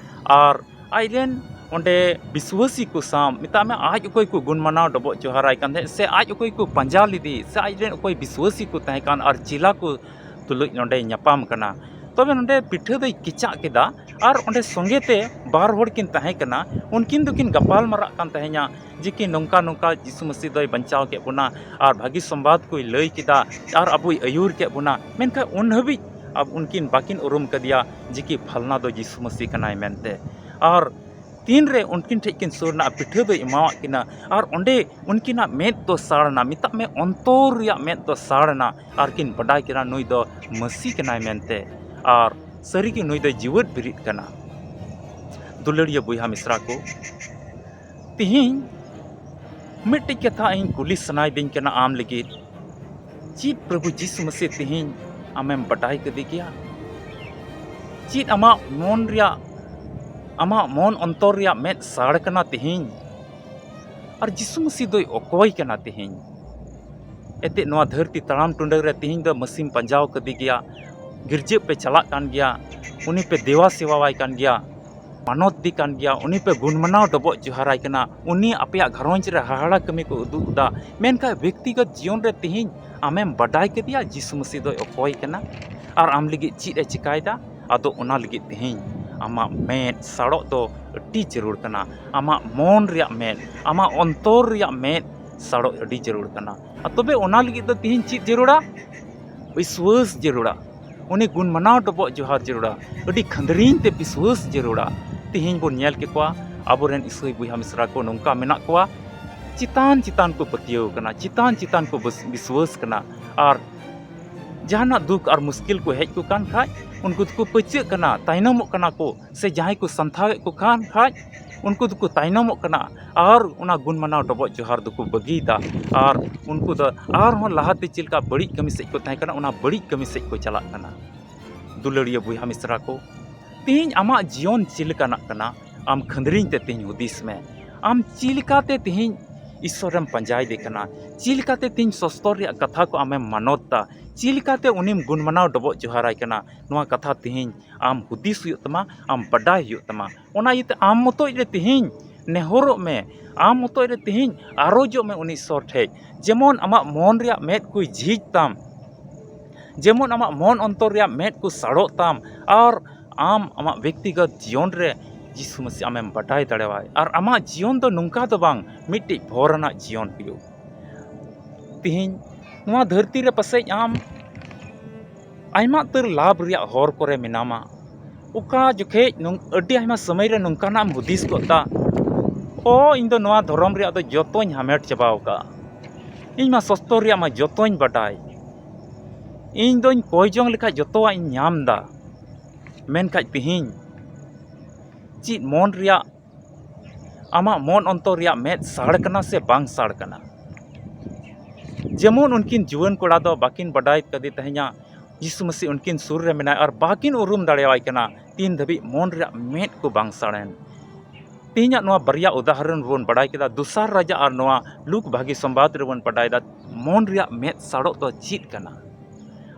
ᱟᱨ ᱟᱡᱨᱮᱱ ᱚᱸᱰᱮ ᱵᱤᱥᱣᱟᱹᱥᱤ ᱠᱚ ᱥᱟᱶ, ᱢᱮᱛᱟᱜ ᱢᱮ, ᱟᱡ ᱚᱠᱚᱭ ᱠᱚ ᱜᱩᱱ ᱢᱟᱱᱟᱣ ᱰᱚᱵᱚᱜ ᱡᱚᱦᱟᱨᱟᱭ ᱠᱟᱱ ᱛᱟᱦᱮᱸᱫ, ᱥᱮ ᱟᱡ ᱚᱠᱚᱭ ᱠᱚ ᱯᱟᱸᱡᱟ ᱞᱮᱫᱮ, ᱥᱮ ᱟᱡᱨᱮᱱ ᱚᱠᱚᱭ ᱵᱤᱥᱣᱟᱹᱥᱤ ᱠᱚ ᱛᱟᱦᱮᱸ ᱠᱟᱱ, ᱟᱨ ᱪᱮᱞᱟ ᱠᱚ ᱛᱩᱞᱩᱡ ᱱᱚᱸᱰᱮᱭ ᱧᱟᱯᱟᱢ ᱠᱟᱱᱟ᱾ ᱛᱚᱵᱮ ᱱᱚᱸᱰᱮ ᱯᱤᱴᱷᱟᱹ ᱫᱚᱭ ᱠᱮᱪᱟᱜ ᱠᱮᱫᱟ, ᱟᱨ ᱚᱸᱰᱮ ᱥᱚᱸᱜᱮ ᱛᱮ ᱵᱟᱨ ᱦᱚᱲ ᱠᱤᱱ ᱛᱟᱦᱮᱸ ᱠᱟᱱᱟ᱾ ᱩᱱᱠᱤᱱ ᱫᱚᱠᱤᱱ ᱜᱟᱯᱟᱞ ᱢᱟᱨᱟᱜ ᱠᱟᱱ ᱛᱟᱦᱮᱸᱧᱟ ᱡᱮ ᱠᱤ ᱱᱚᱝᱠᱟ ᱱᱚᱝᱠᱟ ᱡᱤᱥᱩ ᱢᱟᱹᱥᱤ ᱫᱚᱭ ᱵᱟᱧᱪᱟᱣ ᱠᱮᱫ ᱵᱚᱱᱟ, ᱟᱨ ᱵᱷᱟᱹᱜᱤ ᱥᱚᱢᱵᱟᱫ ᱠᱚᱭ ᱞᱟᱹᱭ ᱠᱮᱫᱟ, ᱟᱨ ᱟᱵᱚᱭ ᱟᱹᱭᱩᱨ ᱠᱮᱫ ᱵᱚᱱᱟ᱾ ᱢᱮᱱᱠᱷᱟᱱ ᱩᱱ ᱦᱟᱹᱵᱤᱡ ᱟᱵ-, ᱩᱱᱠᱤᱱ ᱵᱟᱹᱠᱤᱱ ᱩᱨᱩᱢ ᱠᱟᱫᱮᱭᱟ ᱡᱮ ᱠᱤ ᱯᱷᱟᱞᱱᱟ ᱫᱚ ᱡᱤᱥᱩ ᱢᱟᱹᱥᱤ ᱠᱟᱱᱟᱭ ᱢᱮᱱᱛᱮ᱾ ᱟᱨ ᱛᱤᱱᱨᱮ ᱩᱱᱠᱤᱱ ᱴᱷᱮᱱ ᱠᱤᱱ ᱥᱩᱨ ᱮᱱᱟ, ᱯᱤᱴᱷᱟᱹ ᱫᱚᱭ ᱮᱢᱟᱣᱟᱫ ᱠᱤᱱᱟ, ᱟᱨ ᱚᱸᱰᱮ ᱩᱱᱠᱤᱱᱟᱜ ᱢᱮᱫ ᱫᱚ ᱥᱟᱲ ᱮᱱᱟ, ᱢᱮᱛᱟᱜ ᱢᱮ, ᱚᱱᱛᱚᱨ ᱨᱮᱭᱟᱜ ᱢᱮᱫ ᱫᱚ ᱥᱟᱲ ᱮᱱᱟ, ᱟᱨ ᱠᱤᱱ ᱵᱟᱰᱟᱭ ᱠᱮᱫᱟ ᱱᱩᱭ ᱫᱚ ᱢᱟᱹᱥᱤ ᱠᱟᱱᱟᱭ ᱢᱮᱱᱛᱮ, ᱟᱨ ᱥᱟᱹᱨᱤᱜᱮ ᱱᱩᱭ ᱫᱚᱭ ᱡᱤᱣᱮᱫ ᱵᱮᱨᱮᱫ ᱠᱟᱱᱟ᱾ ᱫᱩᱞᱟᱹᱲᱤᱭᱟᱹ ᱵᱚᱭᱦᱟ ᱢᱤᱥᱨᱟ ᱠᱚ, ᱛᱮᱦᱮᱧ ᱢᱤᱫᱴᱮᱡ ᱠᱟᱛᱷᱟ ᱤᱧ ᱠᱩᱞᱤ ᱥᱟᱱᱟᱭᱮᱫᱤᱧ ᱠᱟᱱᱟ ᱟᱢ ᱞᱟᱹᱜᱤᱫ, ᱪᱮᱫ ᱯᱨᱚᱵᱷᱩ ᱡᱤᱥᱩ ᱢᱟᱹᱥᱤ ᱛᱮᱦᱮᱧ ᱟᱢᱮᱢ ᱵᱟᱰᱟᱭ ᱠᱮᱫᱮ ᱜᱮᱭᱟ? ᱪᱮᱫ ᱟᱢᱟᱜ ᱢᱚᱱ ᱨᱮᱭᱟᱜ, ᱟᱢᱟᱜ ᱢᱚᱱ ᱚᱱᱛᱚᱨ ᱨᱮᱭᱟᱜ ᱢᱮᱫ ᱥᱟᱲ ᱠᱟᱱᱟ ᱛᱮᱦᱮᱧ? ᱟᱨ ᱡᱤᱥᱩ ᱢᱟᱹᱥᱤ ᱫᱚᱭ ᱚᱠᱚᱭ ᱠᱟᱱᱟ ᱛᱮᱦᱮᱧ? ᱮᱱᱛᱮᱫ, ᱱᱚᱣᱟ ᱫᱷᱟᱹᱨᱛᱤ ᱛᱟᱲᱟᱢ ᱴᱩᱰᱟᱹ ᱨᱮ ᱛᱮᱦᱮᱧ ᱫᱚ ᱢᱟᱹᱥᱤᱢ ᱯᱟᱸᱡᱟᱣ ᱠᱟᱫᱮ ᱜᱮᱭᱟ, ᱜᱤᱨᱡᱟᱹ ᱯᱮ ᱪᱟᱞᱟᱜ ᱠᱟᱱ ᱜᱮᱭᱟ, ᱩᱱᱤ ᱯᱮ ᱫᱮᱣᱟ ᱥᱮᱣᱟᱣᱟᱭ ᱠᱟᱱ ᱜᱮᱭᱟ, ᱢᱟᱱᱚᱛ ᱫᱤ ᱠᱟᱱ ᱜᱮᱭᱟ, ᱩᱱᱤ ᱯᱮ ᱜᱩᱱ ᱢᱟᱱᱟᱣ ᱰᱚᱵᱚᱜ ᱡᱚᱦᱟᱨᱟᱭ ᱠᱟᱱᱟ, ᱩᱱᱤ ᱟᱯᱮᱭᱟᱜ ᱜᱷᱟᱨᱚᱸᱡᱽ ᱨᱮ ᱦᱟᱦᱟᱲᱟ ᱠᱟᱹᱢᱤ ᱠᱚ ᱩᱫᱩᱜ ᱮᱫᱟ᱾ ᱢᱮᱱᱠᱷᱟᱱ ᱵᱮᱠᱛᱤᱜᱚᱛ ᱡᱤᱭᱚᱱ ᱨᱮ ᱛᱮᱦᱮᱧ ᱟᱢᱮᱢ ᱵᱟᱰᱟᱭ ᱠᱮᱫᱮᱭᱟ ᱡᱤᱥᱩ ᱢᱟᱹᱥᱤ ᱫᱚᱭ ᱚᱠᱚᱭ ᱠᱟᱱᱟ ᱟᱨ ᱟᱢ ᱞᱟᱹᱜᱤᱫ ᱪᱮᱫ ᱮ ᱪᱤᱠᱟᱭᱮᱫᱟ? ᱟᱫᱚ ᱚᱱᱟ ᱞᱟᱹᱜᱤᱫ ᱛᱮᱦᱮᱧ ᱟᱢᱟᱜ ᱢᱮᱫ ᱥᱟᱲᱚᱜ ᱫᱚ ᱟᱹᱰᱤ ᱡᱟᱹᱨᱩᱲ ᱠᱟᱱᱟ᱾ ᱟᱢᱟᱜ ᱢᱚᱱ ᱨᱮᱭᱟᱜ ᱢᱮᱫ, ᱟᱢᱟᱜ ᱚᱱᱛᱚᱨ ᱨᱮᱭᱟᱜ ᱢᱮᱫ ᱥᱟᱲᱚᱜ ᱟᱹᱰᱤ ᱡᱟᱹᱨᱩᱲ ᱠᱟᱱᱟ᱾ ᱟᱨ ᱛᱚᱵᱮ ᱚᱱᱟ ᱞᱟᱹᱜᱤᱫ ᱫᱚ ᱛᱮᱦᱮᱧ ᱪᱮᱫ ᱡᱟᱹᱨᱩᱲᱟ? ᱵᱤᱥᱣᱟᱹᱥ ᱡᱟᱹᱨᱩᱲᱟ᱾ ᱩᱱᱤ ᱜᱩᱱ ᱢᱟᱱᱟᱣ ᱰᱚᱵᱚᱜ ᱡᱚᱦᱟᱨ ᱡᱟᱹᱨᱩᱲᱟ, ᱟᱹᱰᱤ ᱠᱷᱟᱹᱱᱫᱽᱨᱤᱧ ᱛᱮ ᱵᱤᱥᱣᱟᱹᱥ ᱡᱟᱹᱨᱩᱲᱟ᱾ ᱛᱮᱦᱮᱧ ᱵᱚᱱ ᱧᱮᱞ ᱠᱮᱫ ᱠᱚᱣᱟ, ᱟᱵᱚᱨᱮᱱ ᱤᱥᱟᱹᱭ ᱵᱚᱭᱦᱟ ᱢᱤᱥᱨᱟ ᱠᱚ ᱱᱚᱝᱠᱟ ᱢᱮᱱᱟᱜ ᱠᱚᱣᱟ, ᱪᱮᱛᱟᱱ ᱪᱮᱛᱟᱱ ᱠᱚ ᱯᱟᱹᱛᱭᱟᱹᱣ ᱠᱟᱱᱟ, ᱪᱮᱛᱟᱱ ᱪᱮᱛᱟᱱ ᱠᱚ ᱵᱤᱥ-, ᱵᱤᱥᱣᱟᱹᱥ ᱠᱟᱱᱟ᱾ ᱟᱨ ᱡᱟᱦᱟᱱᱟᱜ ᱫᱩᱠ ᱟᱨ ᱢᱩᱥᱠᱤᱞ ᱠᱚ ᱦᱮᱡ ᱠᱚ ᱠᱟᱱ ᱠᱷᱟᱡ, ᱩᱱᱠᱩ ᱫᱚᱠᱚ ᱯᱟᱹᱪᱟᱹᱜ ᱠᱟᱱᱟ, ᱛᱟᱭᱱᱚᱢᱚᱜ ᱠᱟᱱᱟ ᱠᱚ, ᱥᱮ ᱡᱟᱦᱟᱸᱭ ᱠᱚ ᱥᱟᱱᱛᱷᱟᱣᱮᱫ ᱠᱚ ᱠᱟᱱ ᱠᱷᱟᱡ, ᱩᱱᱠᱩ ᱫᱚᱠᱚ ᱛᱟᱭᱱᱚᱢᱚᱜ ᱠᱟᱱᱟ᱾ ᱟᱨ ᱚᱱᱟ ᱜᱩᱱ ᱢᱟᱱᱟᱣ ᱰᱚᱵᱚᱜ ᱡᱚᱦᱟᱨ ᱫᱚᱠᱚ ᱵᱟᱹᱜᱤᱭᱮᱫᱟ᱾ ᱟᱨ ᱩᱱᱠᱩ ᱫᱚ ᱟᱨᱦᱚᱸ ᱞᱟᱦᱟᱛᱮ ᱪᱮᱫ ᱞᱮᱠᱟ ᱵᱟᱹᱲᱤᱡ ᱠᱟᱹᱢᱤ ᱥᱮᱫ ᱠᱚ ᱛᱟᱦᱮᱸ ᱠᱟᱱᱟ, ᱚᱱᱟ ᱵᱟᱹᱲᱤᱡ ᱠᱟᱹᱢᱤ ᱥᱮᱫ ᱠᱚ ᱪᱟᱞᱟᱜ ᱠᱟᱱᱟ᱾ ᱫᱩᱞᱟᱹᱲᱤᱭᱟᱹ ᱵᱚᱭᱦᱟ ᱢᱤᱥᱨᱟ ᱠᱚ, ᱛᱮᱦᱮᱧ ᱟᱢᱟᱜ ᱡᱤᱭᱚᱱ ᱪᱮᱫ ᱞᱮᱠᱟᱱᱟᱜ ᱠᱟᱱᱟ? ᱟᱢ ᱠᱷᱟᱹᱱᱫᱽᱨᱤᱧ ᱛᱮ ᱛᱮᱦᱮᱧ ᱦᱩᱫᱤᱥ ᱢᱮ᱾ ᱟᱢ ᱪᱮᱫ ᱞᱮᱠᱟᱛᱮ ᱛᱮᱦᱮᱧ ᱤᱥᱥᱚᱨᱮᱢ ᱯᱟᱸᱡᱟᱭᱮᱫᱮ ᱠᱟᱱᱟ? ᱪᱮᱫ ᱞᱮᱠᱟᱛᱮ ᱛᱮᱦᱮᱧ ᱥᱚᱥᱛᱚᱨ ᱨᱮᱭᱟᱜ ᱠᱟᱛᱷᱟ ᱠᱚ ᱟᱢᱮᱢ ᱢᱟᱱᱚᱛ ᱫᱟ? ᱪᱮᱫ ᱞᱮᱠᱟᱛᱮ ᱩᱱᱤᱢ ᱜᱩᱱ ᱢᱟᱱᱟᱣ ᱰᱚᱵᱚᱜ ᱡᱚᱦᱟᱨᱟᱭ ᱠᱟᱱᱟ? ᱱᱚᱣᱟ ᱠᱟᱛᱷᱟ ᱛᱮᱦᱮᱧ ᱟᱢ ᱦᱩᱫᱤᱥ ᱦᱩᱭᱩᱜ ᱛᱟᱢᱟ, ᱟᱢ ᱵᱟᱰᱟᱭ ᱦᱩᱭᱩᱜ ᱛᱟᱢᱟ᱾ ᱚᱱᱟ ᱤᱭᱟᱹᱛᱮ ᱟᱢ ᱢᱚᱛᱚᱡ ᱨᱮ ᱛᱮᱦᱮᱧ ᱱᱮᱦᱚᱨᱚᱜ ᱢᱮ, ᱟᱢ ᱢᱚᱛᱚᱡ ᱨᱮ ᱛᱮᱦᱮᱧ ᱟᱨᱚᱡᱚᱜ ᱢᱮ ᱩᱱᱤ ᱤᱥᱥᱚᱨ ᱴᱷᱮᱡ, ᱡᱮᱢᱚᱱ ᱟᱢᱟᱜ ᱢᱚᱱ ᱨᱮᱭᱟᱜ ᱢᱮᱫ ᱠᱚᱭ ᱡᱷᱤᱡ ᱛᱟᱢ, ᱡᱮᱢᱚᱱ ᱟᱢᱟᱜ ᱢᱚᱱ ᱚᱱᱛᱚᱨ ᱨᱮᱭᱟᱜ ᱢᱮᱫ ᱠᱚ ᱥᱟᱲᱚᱜ ᱛᱟᱢ, ᱟᱨ ᱟᱢ ᱟᱢᱟᱜ ᱵᱮᱠᱛᱤᱜᱚᱛ ᱡᱤᱭᱚᱱ ᱨᱮ ᱡᱤᱥᱩ ᱢᱟᱹᱥᱤ ᱟᱢᱮᱢ ᱵᱟᱰᱟᱭ ᱫᱟᱲᱮᱣᱟᱭ, ᱟᱨ ᱟᱢᱟᱜ ᱡᱤᱭᱚᱱ ᱫᱚ ᱱᱚᱝᱠᱟ ᱫᱚ ᱵᱟᱝ, ᱢᱤᱫᱴᱤᱡ ᱵᱷᱚᱨ ᱟᱱᱟᱜ ᱡᱤᱭᱚᱱ ᱦᱩᱭᱩᱜ᱾ ᱛᱤᱦᱤᱧ ᱱᱚᱣᱟ ᱫᱷᱟᱹᱨᱛᱤ ᱨᱮ ᱯᱟᱥᱮᱡ ᱟᱢ ᱟᱭᱢᱟ ᱩᱛᱟᱹᱨ ᱞᱟᱵᱷ ᱨᱮᱭᱟᱜ ᱦᱚᱨ ᱠᱚᱨᱮ ᱢᱮᱱᱟᱢᱟ᱾ ᱚᱠᱟ ᱡᱚᱠᱷᱮᱡ ᱱᱚᱝ-, ᱟᱹᱰᱤ ᱟᱭᱢᱟ ᱥᱚᱢᱚᱭ ᱨᱮ ᱱᱚᱝᱠᱟᱱᱟᱜ ᱮᱢ ᱦᱩᱫᱤᱥ ᱜᱚᱫ ᱫᱟ, "ᱚ, ᱤᱧ ᱫᱚ ᱱᱚᱣᱟ ᱫᱷᱚᱨᱚᱢ ᱨᱮᱭᱟᱜ ᱫᱚ ᱡᱚᱛᱚᱧ ᱦᱟᱢᱮᱴ ᱪᱟᱵᱟᱣ ᱠᱟᱜᱼᱟ, ᱤᱧ ᱢᱟ ᱥᱚᱥᱛᱚ ᱨᱮᱭᱟᱜ ᱢᱟ ᱡᱚᱛᱚᱧ ᱵᱟᱰᱟᱭ, ᱤᱧ ᱫᱚᱧ ᱠᱚᱭ ᱡᱚᱝ ᱞᱮᱠᱷᱟᱡ ᱡᱚᱛᱚᱣᱟᱜ ᱤᱧ ᱧᱟᱢ ᱫᱟ", ᱢᱮᱱᱠᱷᱟᱡ ᱛᱤᱦᱤᱧ ᱪᱮᱫ ᱢᱚᱱ ᱨᱮᱭᱟᱜ, ᱟᱢᱟᱜ ᱢᱚᱱ ᱚᱱᱛᱚᱨ ᱨᱮᱭᱟᱜ ᱢᱮᱫ ᱥᱟᱲ ᱠᱟᱱᱟ ᱥᱮ ᱵᱟᱝ ᱥᱟᱲ ᱠᱟᱱᱟ? ᱡᱮᱢᱚᱱ ᱩᱱᱠᱤᱱ ᱡᱩᱣᱟᱹᱱ ᱠᱚᱲᱟ ᱫᱚ ᱵᱟᱹᱠᱤᱱ ᱵᱟᱰᱟᱭ ᱠᱟᱫᱮ ᱛᱟᱦᱮᱸᱧᱟ ᱡᱤᱥᱩ ᱢᱟᱹᱥᱤ ᱩᱱᱠᱤᱱ ᱥᱩᱨ ᱨᱮ ᱢᱮᱱᱟᱭ ᱟᱨ ᱵᱟᱹᱠᱤᱱ ᱩᱨᱩᱢ ᱫᱟᱲᱮᱣᱟᱭ ᱠᱟᱱᱟ, ᱛᱤᱱ ᱫᱷᱟᱹᱵᱤᱡ ᱢᱚᱱ ᱨᱮᱭᱟᱜ ᱢᱮᱫ ᱠᱚ ᱵᱟᱝ ᱥᱟᱲᱮᱱ᱾ ᱛᱮᱦᱮᱧᱟᱜ ᱱᱚᱣᱟ ᱵᱟᱨᱭᱟ ᱩᱫᱟᱦᱚᱨᱚᱱ ᱵᱚᱱ ᱵᱟᱰᱟᱭ ᱠᱮᱫᱟ, ᱫᱚᱥᱟᱨ ᱨᱟᱡᱟ ᱟᱨ ᱱᱚᱣᱟ ᱞᱩᱠ ᱵᱷᱟᱹᱜᱤ ᱥᱚᱢᱵᱟᱫ ᱨᱮᱵᱚᱱ ᱵᱟᱰᱟᱭ ᱫᱟ, ᱢᱚᱱ ᱨᱮᱭᱟᱜ ᱢᱮᱫ ᱥᱟᱲᱚᱜ ᱫᱚ ᱪᱮᱫ ᱠᱟᱱᱟ?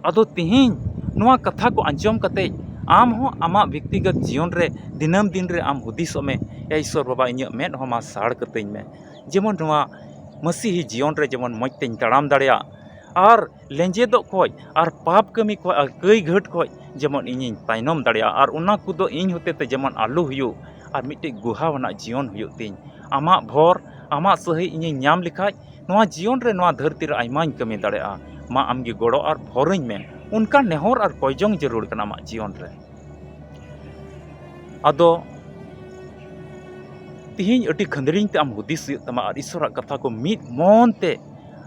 ᱟᱫᱚ ᱛᱮᱦᱮᱧ ᱱᱚᱣᱟ ᱠᱟᱛᱷᱟ ᱠᱚ ᱟᱸᱡᱚᱢ ᱠᱟᱛᱮ ᱟᱢ ᱦᱚᱸ ᱟᱢᱟᱜ ᱵᱮᱠᱛᱤᱜᱚᱛ ᱡᱤᱭᱚᱱ ᱨᱮ ᱫᱤᱱᱟᱹᱢ ᱫᱤᱱ ᱨᱮ ᱟᱢ ᱦᱩᱫᱤᱥᱚᱜ ᱢᱮ, "ᱮ ᱤᱥᱥᱚᱨ ᱵᱟᱵᱟ, ᱤᱧᱟᱹᱜ ᱢᱮᱫ ᱦᱚᱸ ᱢᱟ ᱥᱟᱲ ᱠᱟᱹᱛᱤᱧ ᱢᱮ, ᱡᱮᱢᱚᱱ ᱱᱚᱣᱟ ᱢᱟᱹᱥᱤᱦᱤ ᱡᱤᱭᱚᱱ ᱨᱮ ᱡᱮᱢᱚᱱ ᱢᱚᱡᱽ ᱛᱮᱧ ᱛᱟᱲᱟᱢ ᱫᱟᱲᱮᱭᱟᱜ, ᱟᱨ ᱞᱮᱸᱡᱮᱫᱚᱜ ᱠᱷᱚᱡ ᱟᱨ ᱯᱟᱯ ᱠᱟᱹᱢᱤ ᱠᱷᱚᱡ ᱟᱨ ᱠᱟᱹᱭ ᱜᱷᱟᱹᱴ ᱠᱷᱚᱡ ᱡᱮᱢᱚᱱ ᱤᱧᱤᱧ ᱛᱟᱭᱱᱚᱢ ᱫᱟᱲᱮᱭᱟᱜ, ᱟᱨ ᱚᱱᱟ ᱠᱚᱫᱚ ᱤᱧ ᱦᱚᱛᱮᱛᱮ ᱡᱮᱢᱚᱱ ᱟᱞᱚ ᱦᱩᱭᱩᱜ, ᱟᱨ ᱢᱤᱫᱴᱮᱡ ᱜᱩᱦᱟᱣᱟᱱᱟᱜ ᱡᱤᱭᱚᱱ ᱦᱩᱭᱩᱜ ᱛᱤᱧ᱾ ᱟᱢᱟᱜ ᱵᱷᱚᱨ, ᱟᱢᱟᱜ ᱥᱟᱹᱦᱤ ᱤᱧᱤᱧ ᱧᱟᱢ ᱞᱮᱠᱷᱟᱡ ᱱᱚᱣᱟ ᱡᱤᱭᱚᱱ ᱨᱮ, ᱱᱚᱣᱟ ᱫᱷᱟᱹᱨᱛᱤ ᱨᱮ ᱟᱭᱢᱟᱧ ᱠᱟᱹᱢᱤ ᱫᱟᱲᱮᱭᱟᱜᱼᱟ᱾ ᱢᱟ ᱟᱢᱜᱮ ᱜᱚᱲᱚ ᱟᱨ ᱵᱷᱚᱨᱟᱹᱧ ᱢᱮ, ᱚᱱᱠᱟ ᱱᱮᱦᱚᱨ ᱟᱨ ᱠᱚᱭᱡᱚᱝ ᱡᱟᱹᱨᱩᱲ ᱠᱟᱱᱟ ᱟᱢᱟᱜ ᱡᱤᱭᱚᱱ ᱨᱮ᱾ ᱟᱫᱚ ᱛᱤᱦᱤᱧ ᱟᱹᱰᱤ ᱠᱷᱟᱹᱱᱫᱽᱲᱤᱧ ᱛᱮ ᱟᱢ ᱦᱩᱫᱤᱥ ᱦᱩᱭᱩᱜ ᱛᱟᱢᱟ ᱟᱨ ᱤᱥᱚᱨᱟᱜ ᱠᱟᱛᱷᱟ ᱠᱚ ᱢᱤᱫ ᱢᱚᱱ ᱛᱮ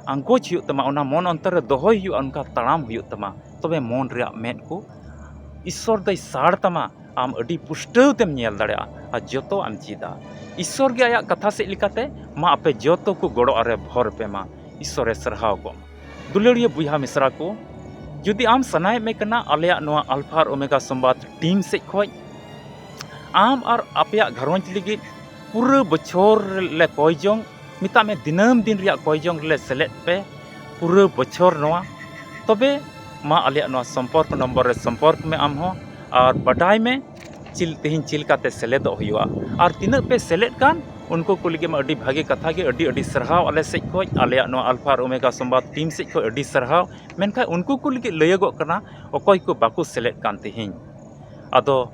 ᱟᱸᱜᱚᱪ ᱦᱩᱭᱩᱜ ᱛᱟᱢᱟ, ᱚᱱᱟ ᱢᱚᱱ ᱚᱱᱛᱚᱨ ᱨᱮ ᱫᱚᱦᱚᱭ ᱦᱩᱭᱩᱜᱼᱟ, ᱚᱱᱠᱟ ᱛᱟᱲᱟᱢ ᱦᱩᱭᱩᱜ ᱛᱟᱢᱟ᱾ ᱛᱚᱵᱮ ᱢᱚᱱ ᱨᱮᱭᱟᱜ ᱢᱮᱫ ᱠᱚ ᱤᱥᱚᱨ ᱫᱚᱭ ᱥᱟᱲ ᱛᱟᱢᱟ, ᱟᱢ ᱟᱹᱰᱤ ᱯᱩᱥᱴᱟᱹᱣ ᱛᱮᱢ ᱧᱮᱞ ᱫᱟᱲᱮᱭᱟᱜᱼᱟ ᱟᱨ ᱡᱚᱛᱚ ᱟᱢ ᱪᱮᱫᱟ᱾ ᱤᱥᱚᱨ ᱜᱮ ᱟᱭᱟᱜ ᱠᱟᱛᱷᱟ ᱥᱮᱫ ᱞᱮᱠᱟᱛᱮ ᱢᱟ ᱟᱯᱮ ᱡᱚᱛᱚ ᱠᱚ ᱜᱚᱲᱚ ᱟᱨᱮ ᱵᱷᱚᱨ ᱯᱮ ᱢᱟ᱾ ᱤᱥᱚᱨᱮ ᱥᱟᱨᱦᱟᱣ ᱠᱚᱢ᱾ ᱫᱩᱞᱟᱹᱲᱤᱭᱟᱹ ᱵᱚᱭᱦᱟ ᱢᱤᱥᱨᱟ ᱠᱚ, ᱡᱩᱫᱤ ᱟᱢ ᱥᱟᱱᱟᱭᱮᱫ ᱢᱮ ᱠᱟᱱᱟ ᱟᱞᱮᱭᱟᱜ ᱱᱚᱣᱟ ᱟᱞᱯᱷᱟ ᱟᱨ ᱳᱢᱮᱜᱟ ᱥᱚᱢᱵᱟᱫ ᱴᱤᱢ ᱥᱮᱫ ᱠᱷᱚᱱ ᱟᱢ ᱟᱨ ᱟᱯᱮᱭᱟᱜ ᱜᱷᱟᱨᱚᱸᱡᱽ ᱞᱟᱹᱜᱤᱫ ᱯᱩᱨᱟᱹ ᱵᱚᱪᱷᱚᱨ ᱞᱮ ᱠᱚᱭ ᱡᱚᱝ, ᱢᱮᱛᱟᱜ ᱢᱮ ᱫᱤᱱᱟᱹᱢ ᱫᱤᱱ ᱨᱮᱭᱟᱜ ᱠᱚᱭ ᱡᱚᱝ ᱨᱮᱞᱮ ᱥᱮᱞᱮᱫ ᱯᱮ ᱯᱩᱨᱟᱹ ᱵᱚᱪᱷᱚᱨ ᱱᱚᱣᱟ, ᱛᱚᱵᱮ ᱢᱟ ᱟᱞᱮᱭᱟᱜ ᱱᱚᱣᱟ ᱥᱚᱢᱯᱚᱨᱠ ᱱᱚᱢᱵᱚᱨ ᱨᱮ ᱥᱚᱢᱯᱚᱨᱠ ᱢᱮ ᱟᱢ ᱦᱚᱸ ᱟᱨ ᱵᱟᱰᱟᱭ ᱢᱮ ᱪᱤᱞ-, ᱛᱮᱦᱮᱧ ᱪᱮᱫ ᱞᱮᱠᱟᱛᱮ ᱥᱮᱞᱮᱫᱚᱜ ᱦᱩᱭᱩᱜᱼᱟ ᱟᱨ ᱛᱤᱱᱟᱹᱜ ᱯᱮ ᱥᱮᱞᱮᱫ ᱠᱟᱱ ᱩᱱᱠᱩ ᱠᱚ ᱞᱟᱹᱜᱤᱫ ᱢᱟ ᱟᱹᱰᱤ ᱵᱷᱟᱹᱜᱤ ᱠᱟᱛᱷᱟ ᱜᱮ, ᱟᱹᱰᱤ ᱟᱹᱰᱤ ᱥᱟᱨᱦᱟᱣ ᱟᱞᱮ ᱥᱮᱫ ᱠᱷᱚᱱ, ᱟᱞᱮᱭᱟᱜ ᱱᱚᱣᱟ ᱟᱞᱯᱷᱟ ᱟᱨ ᱳᱢᱮᱜᱟ ᱥᱚᱢᱵᱟᱫ ᱴᱤᱢ ᱥᱮᱫ ᱠᱷᱚᱱ ᱟᱹᱰᱤ ᱥᱟᱨᱦᱟᱣ᱾ ᱢᱮᱱᱠᱷᱟᱱ ᱩᱱᱠᱩ ᱠᱚ ᱞᱟᱹᱜᱤᱫ ᱞᱟᱹᱭᱟᱹᱜᱚᱜ ᱠᱟᱱᱟ ᱚᱠᱚᱭ ᱠᱚ ᱵᱟᱠᱚ ᱥᱮᱞᱮᱫ ᱠᱟᱱ ᱛᱮᱦᱮᱧ᱾ ᱟᱫᱚ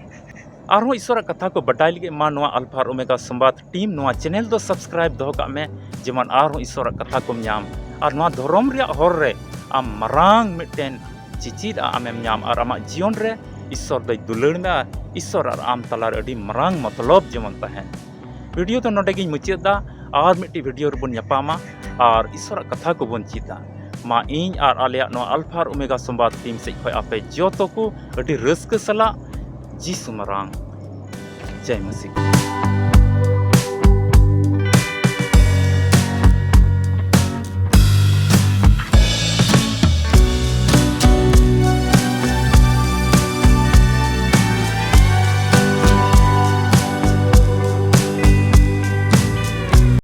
ᱟᱨᱦᱚᱸ ᱤᱥᱚᱨᱟᱜ ᱠᱟᱛᱷᱟ ᱠᱚ ᱵᱟᱰᱟᱭ ᱞᱟᱹᱜᱤᱫ ᱢᱟ ᱱᱚᱣᱟ ᱟᱞᱯᱷᱟ ᱟᱨ ᱳᱢᱮᱜᱟ ᱥᱚᱢᱵᱟᱫ ᱴᱤᱢ ᱱᱚᱣᱟ ᱪᱮᱱᱮᱞ ᱫᱚ ᱥᱟᱵᱥᱠᱨᱟᱭᱤᱵ ᱫᱚᱦᱚ ᱠᱟᱜ ᱢᱮ, ᱡᱮᱢᱚᱱ ᱟᱨᱦᱚᱸ ᱤᱥᱚᱨᱟᱜ ᱠᱟᱛᱷᱟ ᱠᱚᱢ ᱧᱟᱢ ᱟᱨ ᱱᱚᱣᱟ ᱫᱷᱚᱨᱚᱢ ᱨᱮᱭᱟᱜ ᱦᱚᱨ ᱨᱮ ᱟᱢ ᱢᱟᱨᱟᱝ ᱢᱤᱫᱴᱮᱱ ᱪᱮᱪᱮᱫ ᱟᱜ ᱟᱢᱮᱢ ᱧᱟᱢ ᱟᱨ ᱟᱢᱟᱜ ᱡᱤᱭᱚᱱ ᱨᱮ ᱤᱥᱚᱨ ᱫᱚᱭ ᱫᱩᱞᱟᱹᱲ ᱢᱮ ᱟᱨ ᱤᱥᱚᱨ ᱟᱨ ᱟᱢ ᱛᱟᱞᱟᱨᱮ ᱟᱹᱰᱤ ᱢᱟᱨᱟᱝ ᱢᱚᱛᱞᱚᱵ ᱡᱮᱢᱚᱱ ᱛᱟᱦᱮᱱ᱾ ᱵᱷᱤᱰᱤᱭᱳ ᱫᱚ ᱱᱚᱰᱮ ᱜᱤᱧ ᱢᱩᱪᱟᱹᱫ ᱮᱫᱟ᱾ ᱟᱨ ᱢᱤᱫᱴᱤᱡ ᱵᱷᱤᱰᱤᱭᱳ ᱨᱮᱵᱚᱱ ᱧᱟᱯᱟᱢᱟ ᱟᱨ ᱤᱥᱚᱨᱟᱜ ᱠᱟᱛᱷᱟ ᱠᱚᱵᱚᱱ ᱪᱮᱫᱟ᱾ ᱢᱟ ᱤᱧ ᱟᱨ ᱟᱞᱮᱭᱟᱜ ᱱᱚᱣᱟ ᱟᱞᱯᱷᱟ ᱟᱨ ᱳᱢᱮᱜᱟ ᱥᱚᱢᱵᱟᱫ ᱴᱤᱢ ᱥᱮᱫ ᱠᱷᱚᱱ ᱟᱯᱮ ᱡᱚᱛᱚ ᱠᱚ ᱟᱹᱰᱤ ᱨᱟᱹᱥᱠᱟᱹ ᱥᱟᱞᱟᱜ ᱡᱤᱥᱩ ᱢᱟᱨᱟᱝ ᱡᱟᱭ ᱢᱟᱹᱥᱤ᱾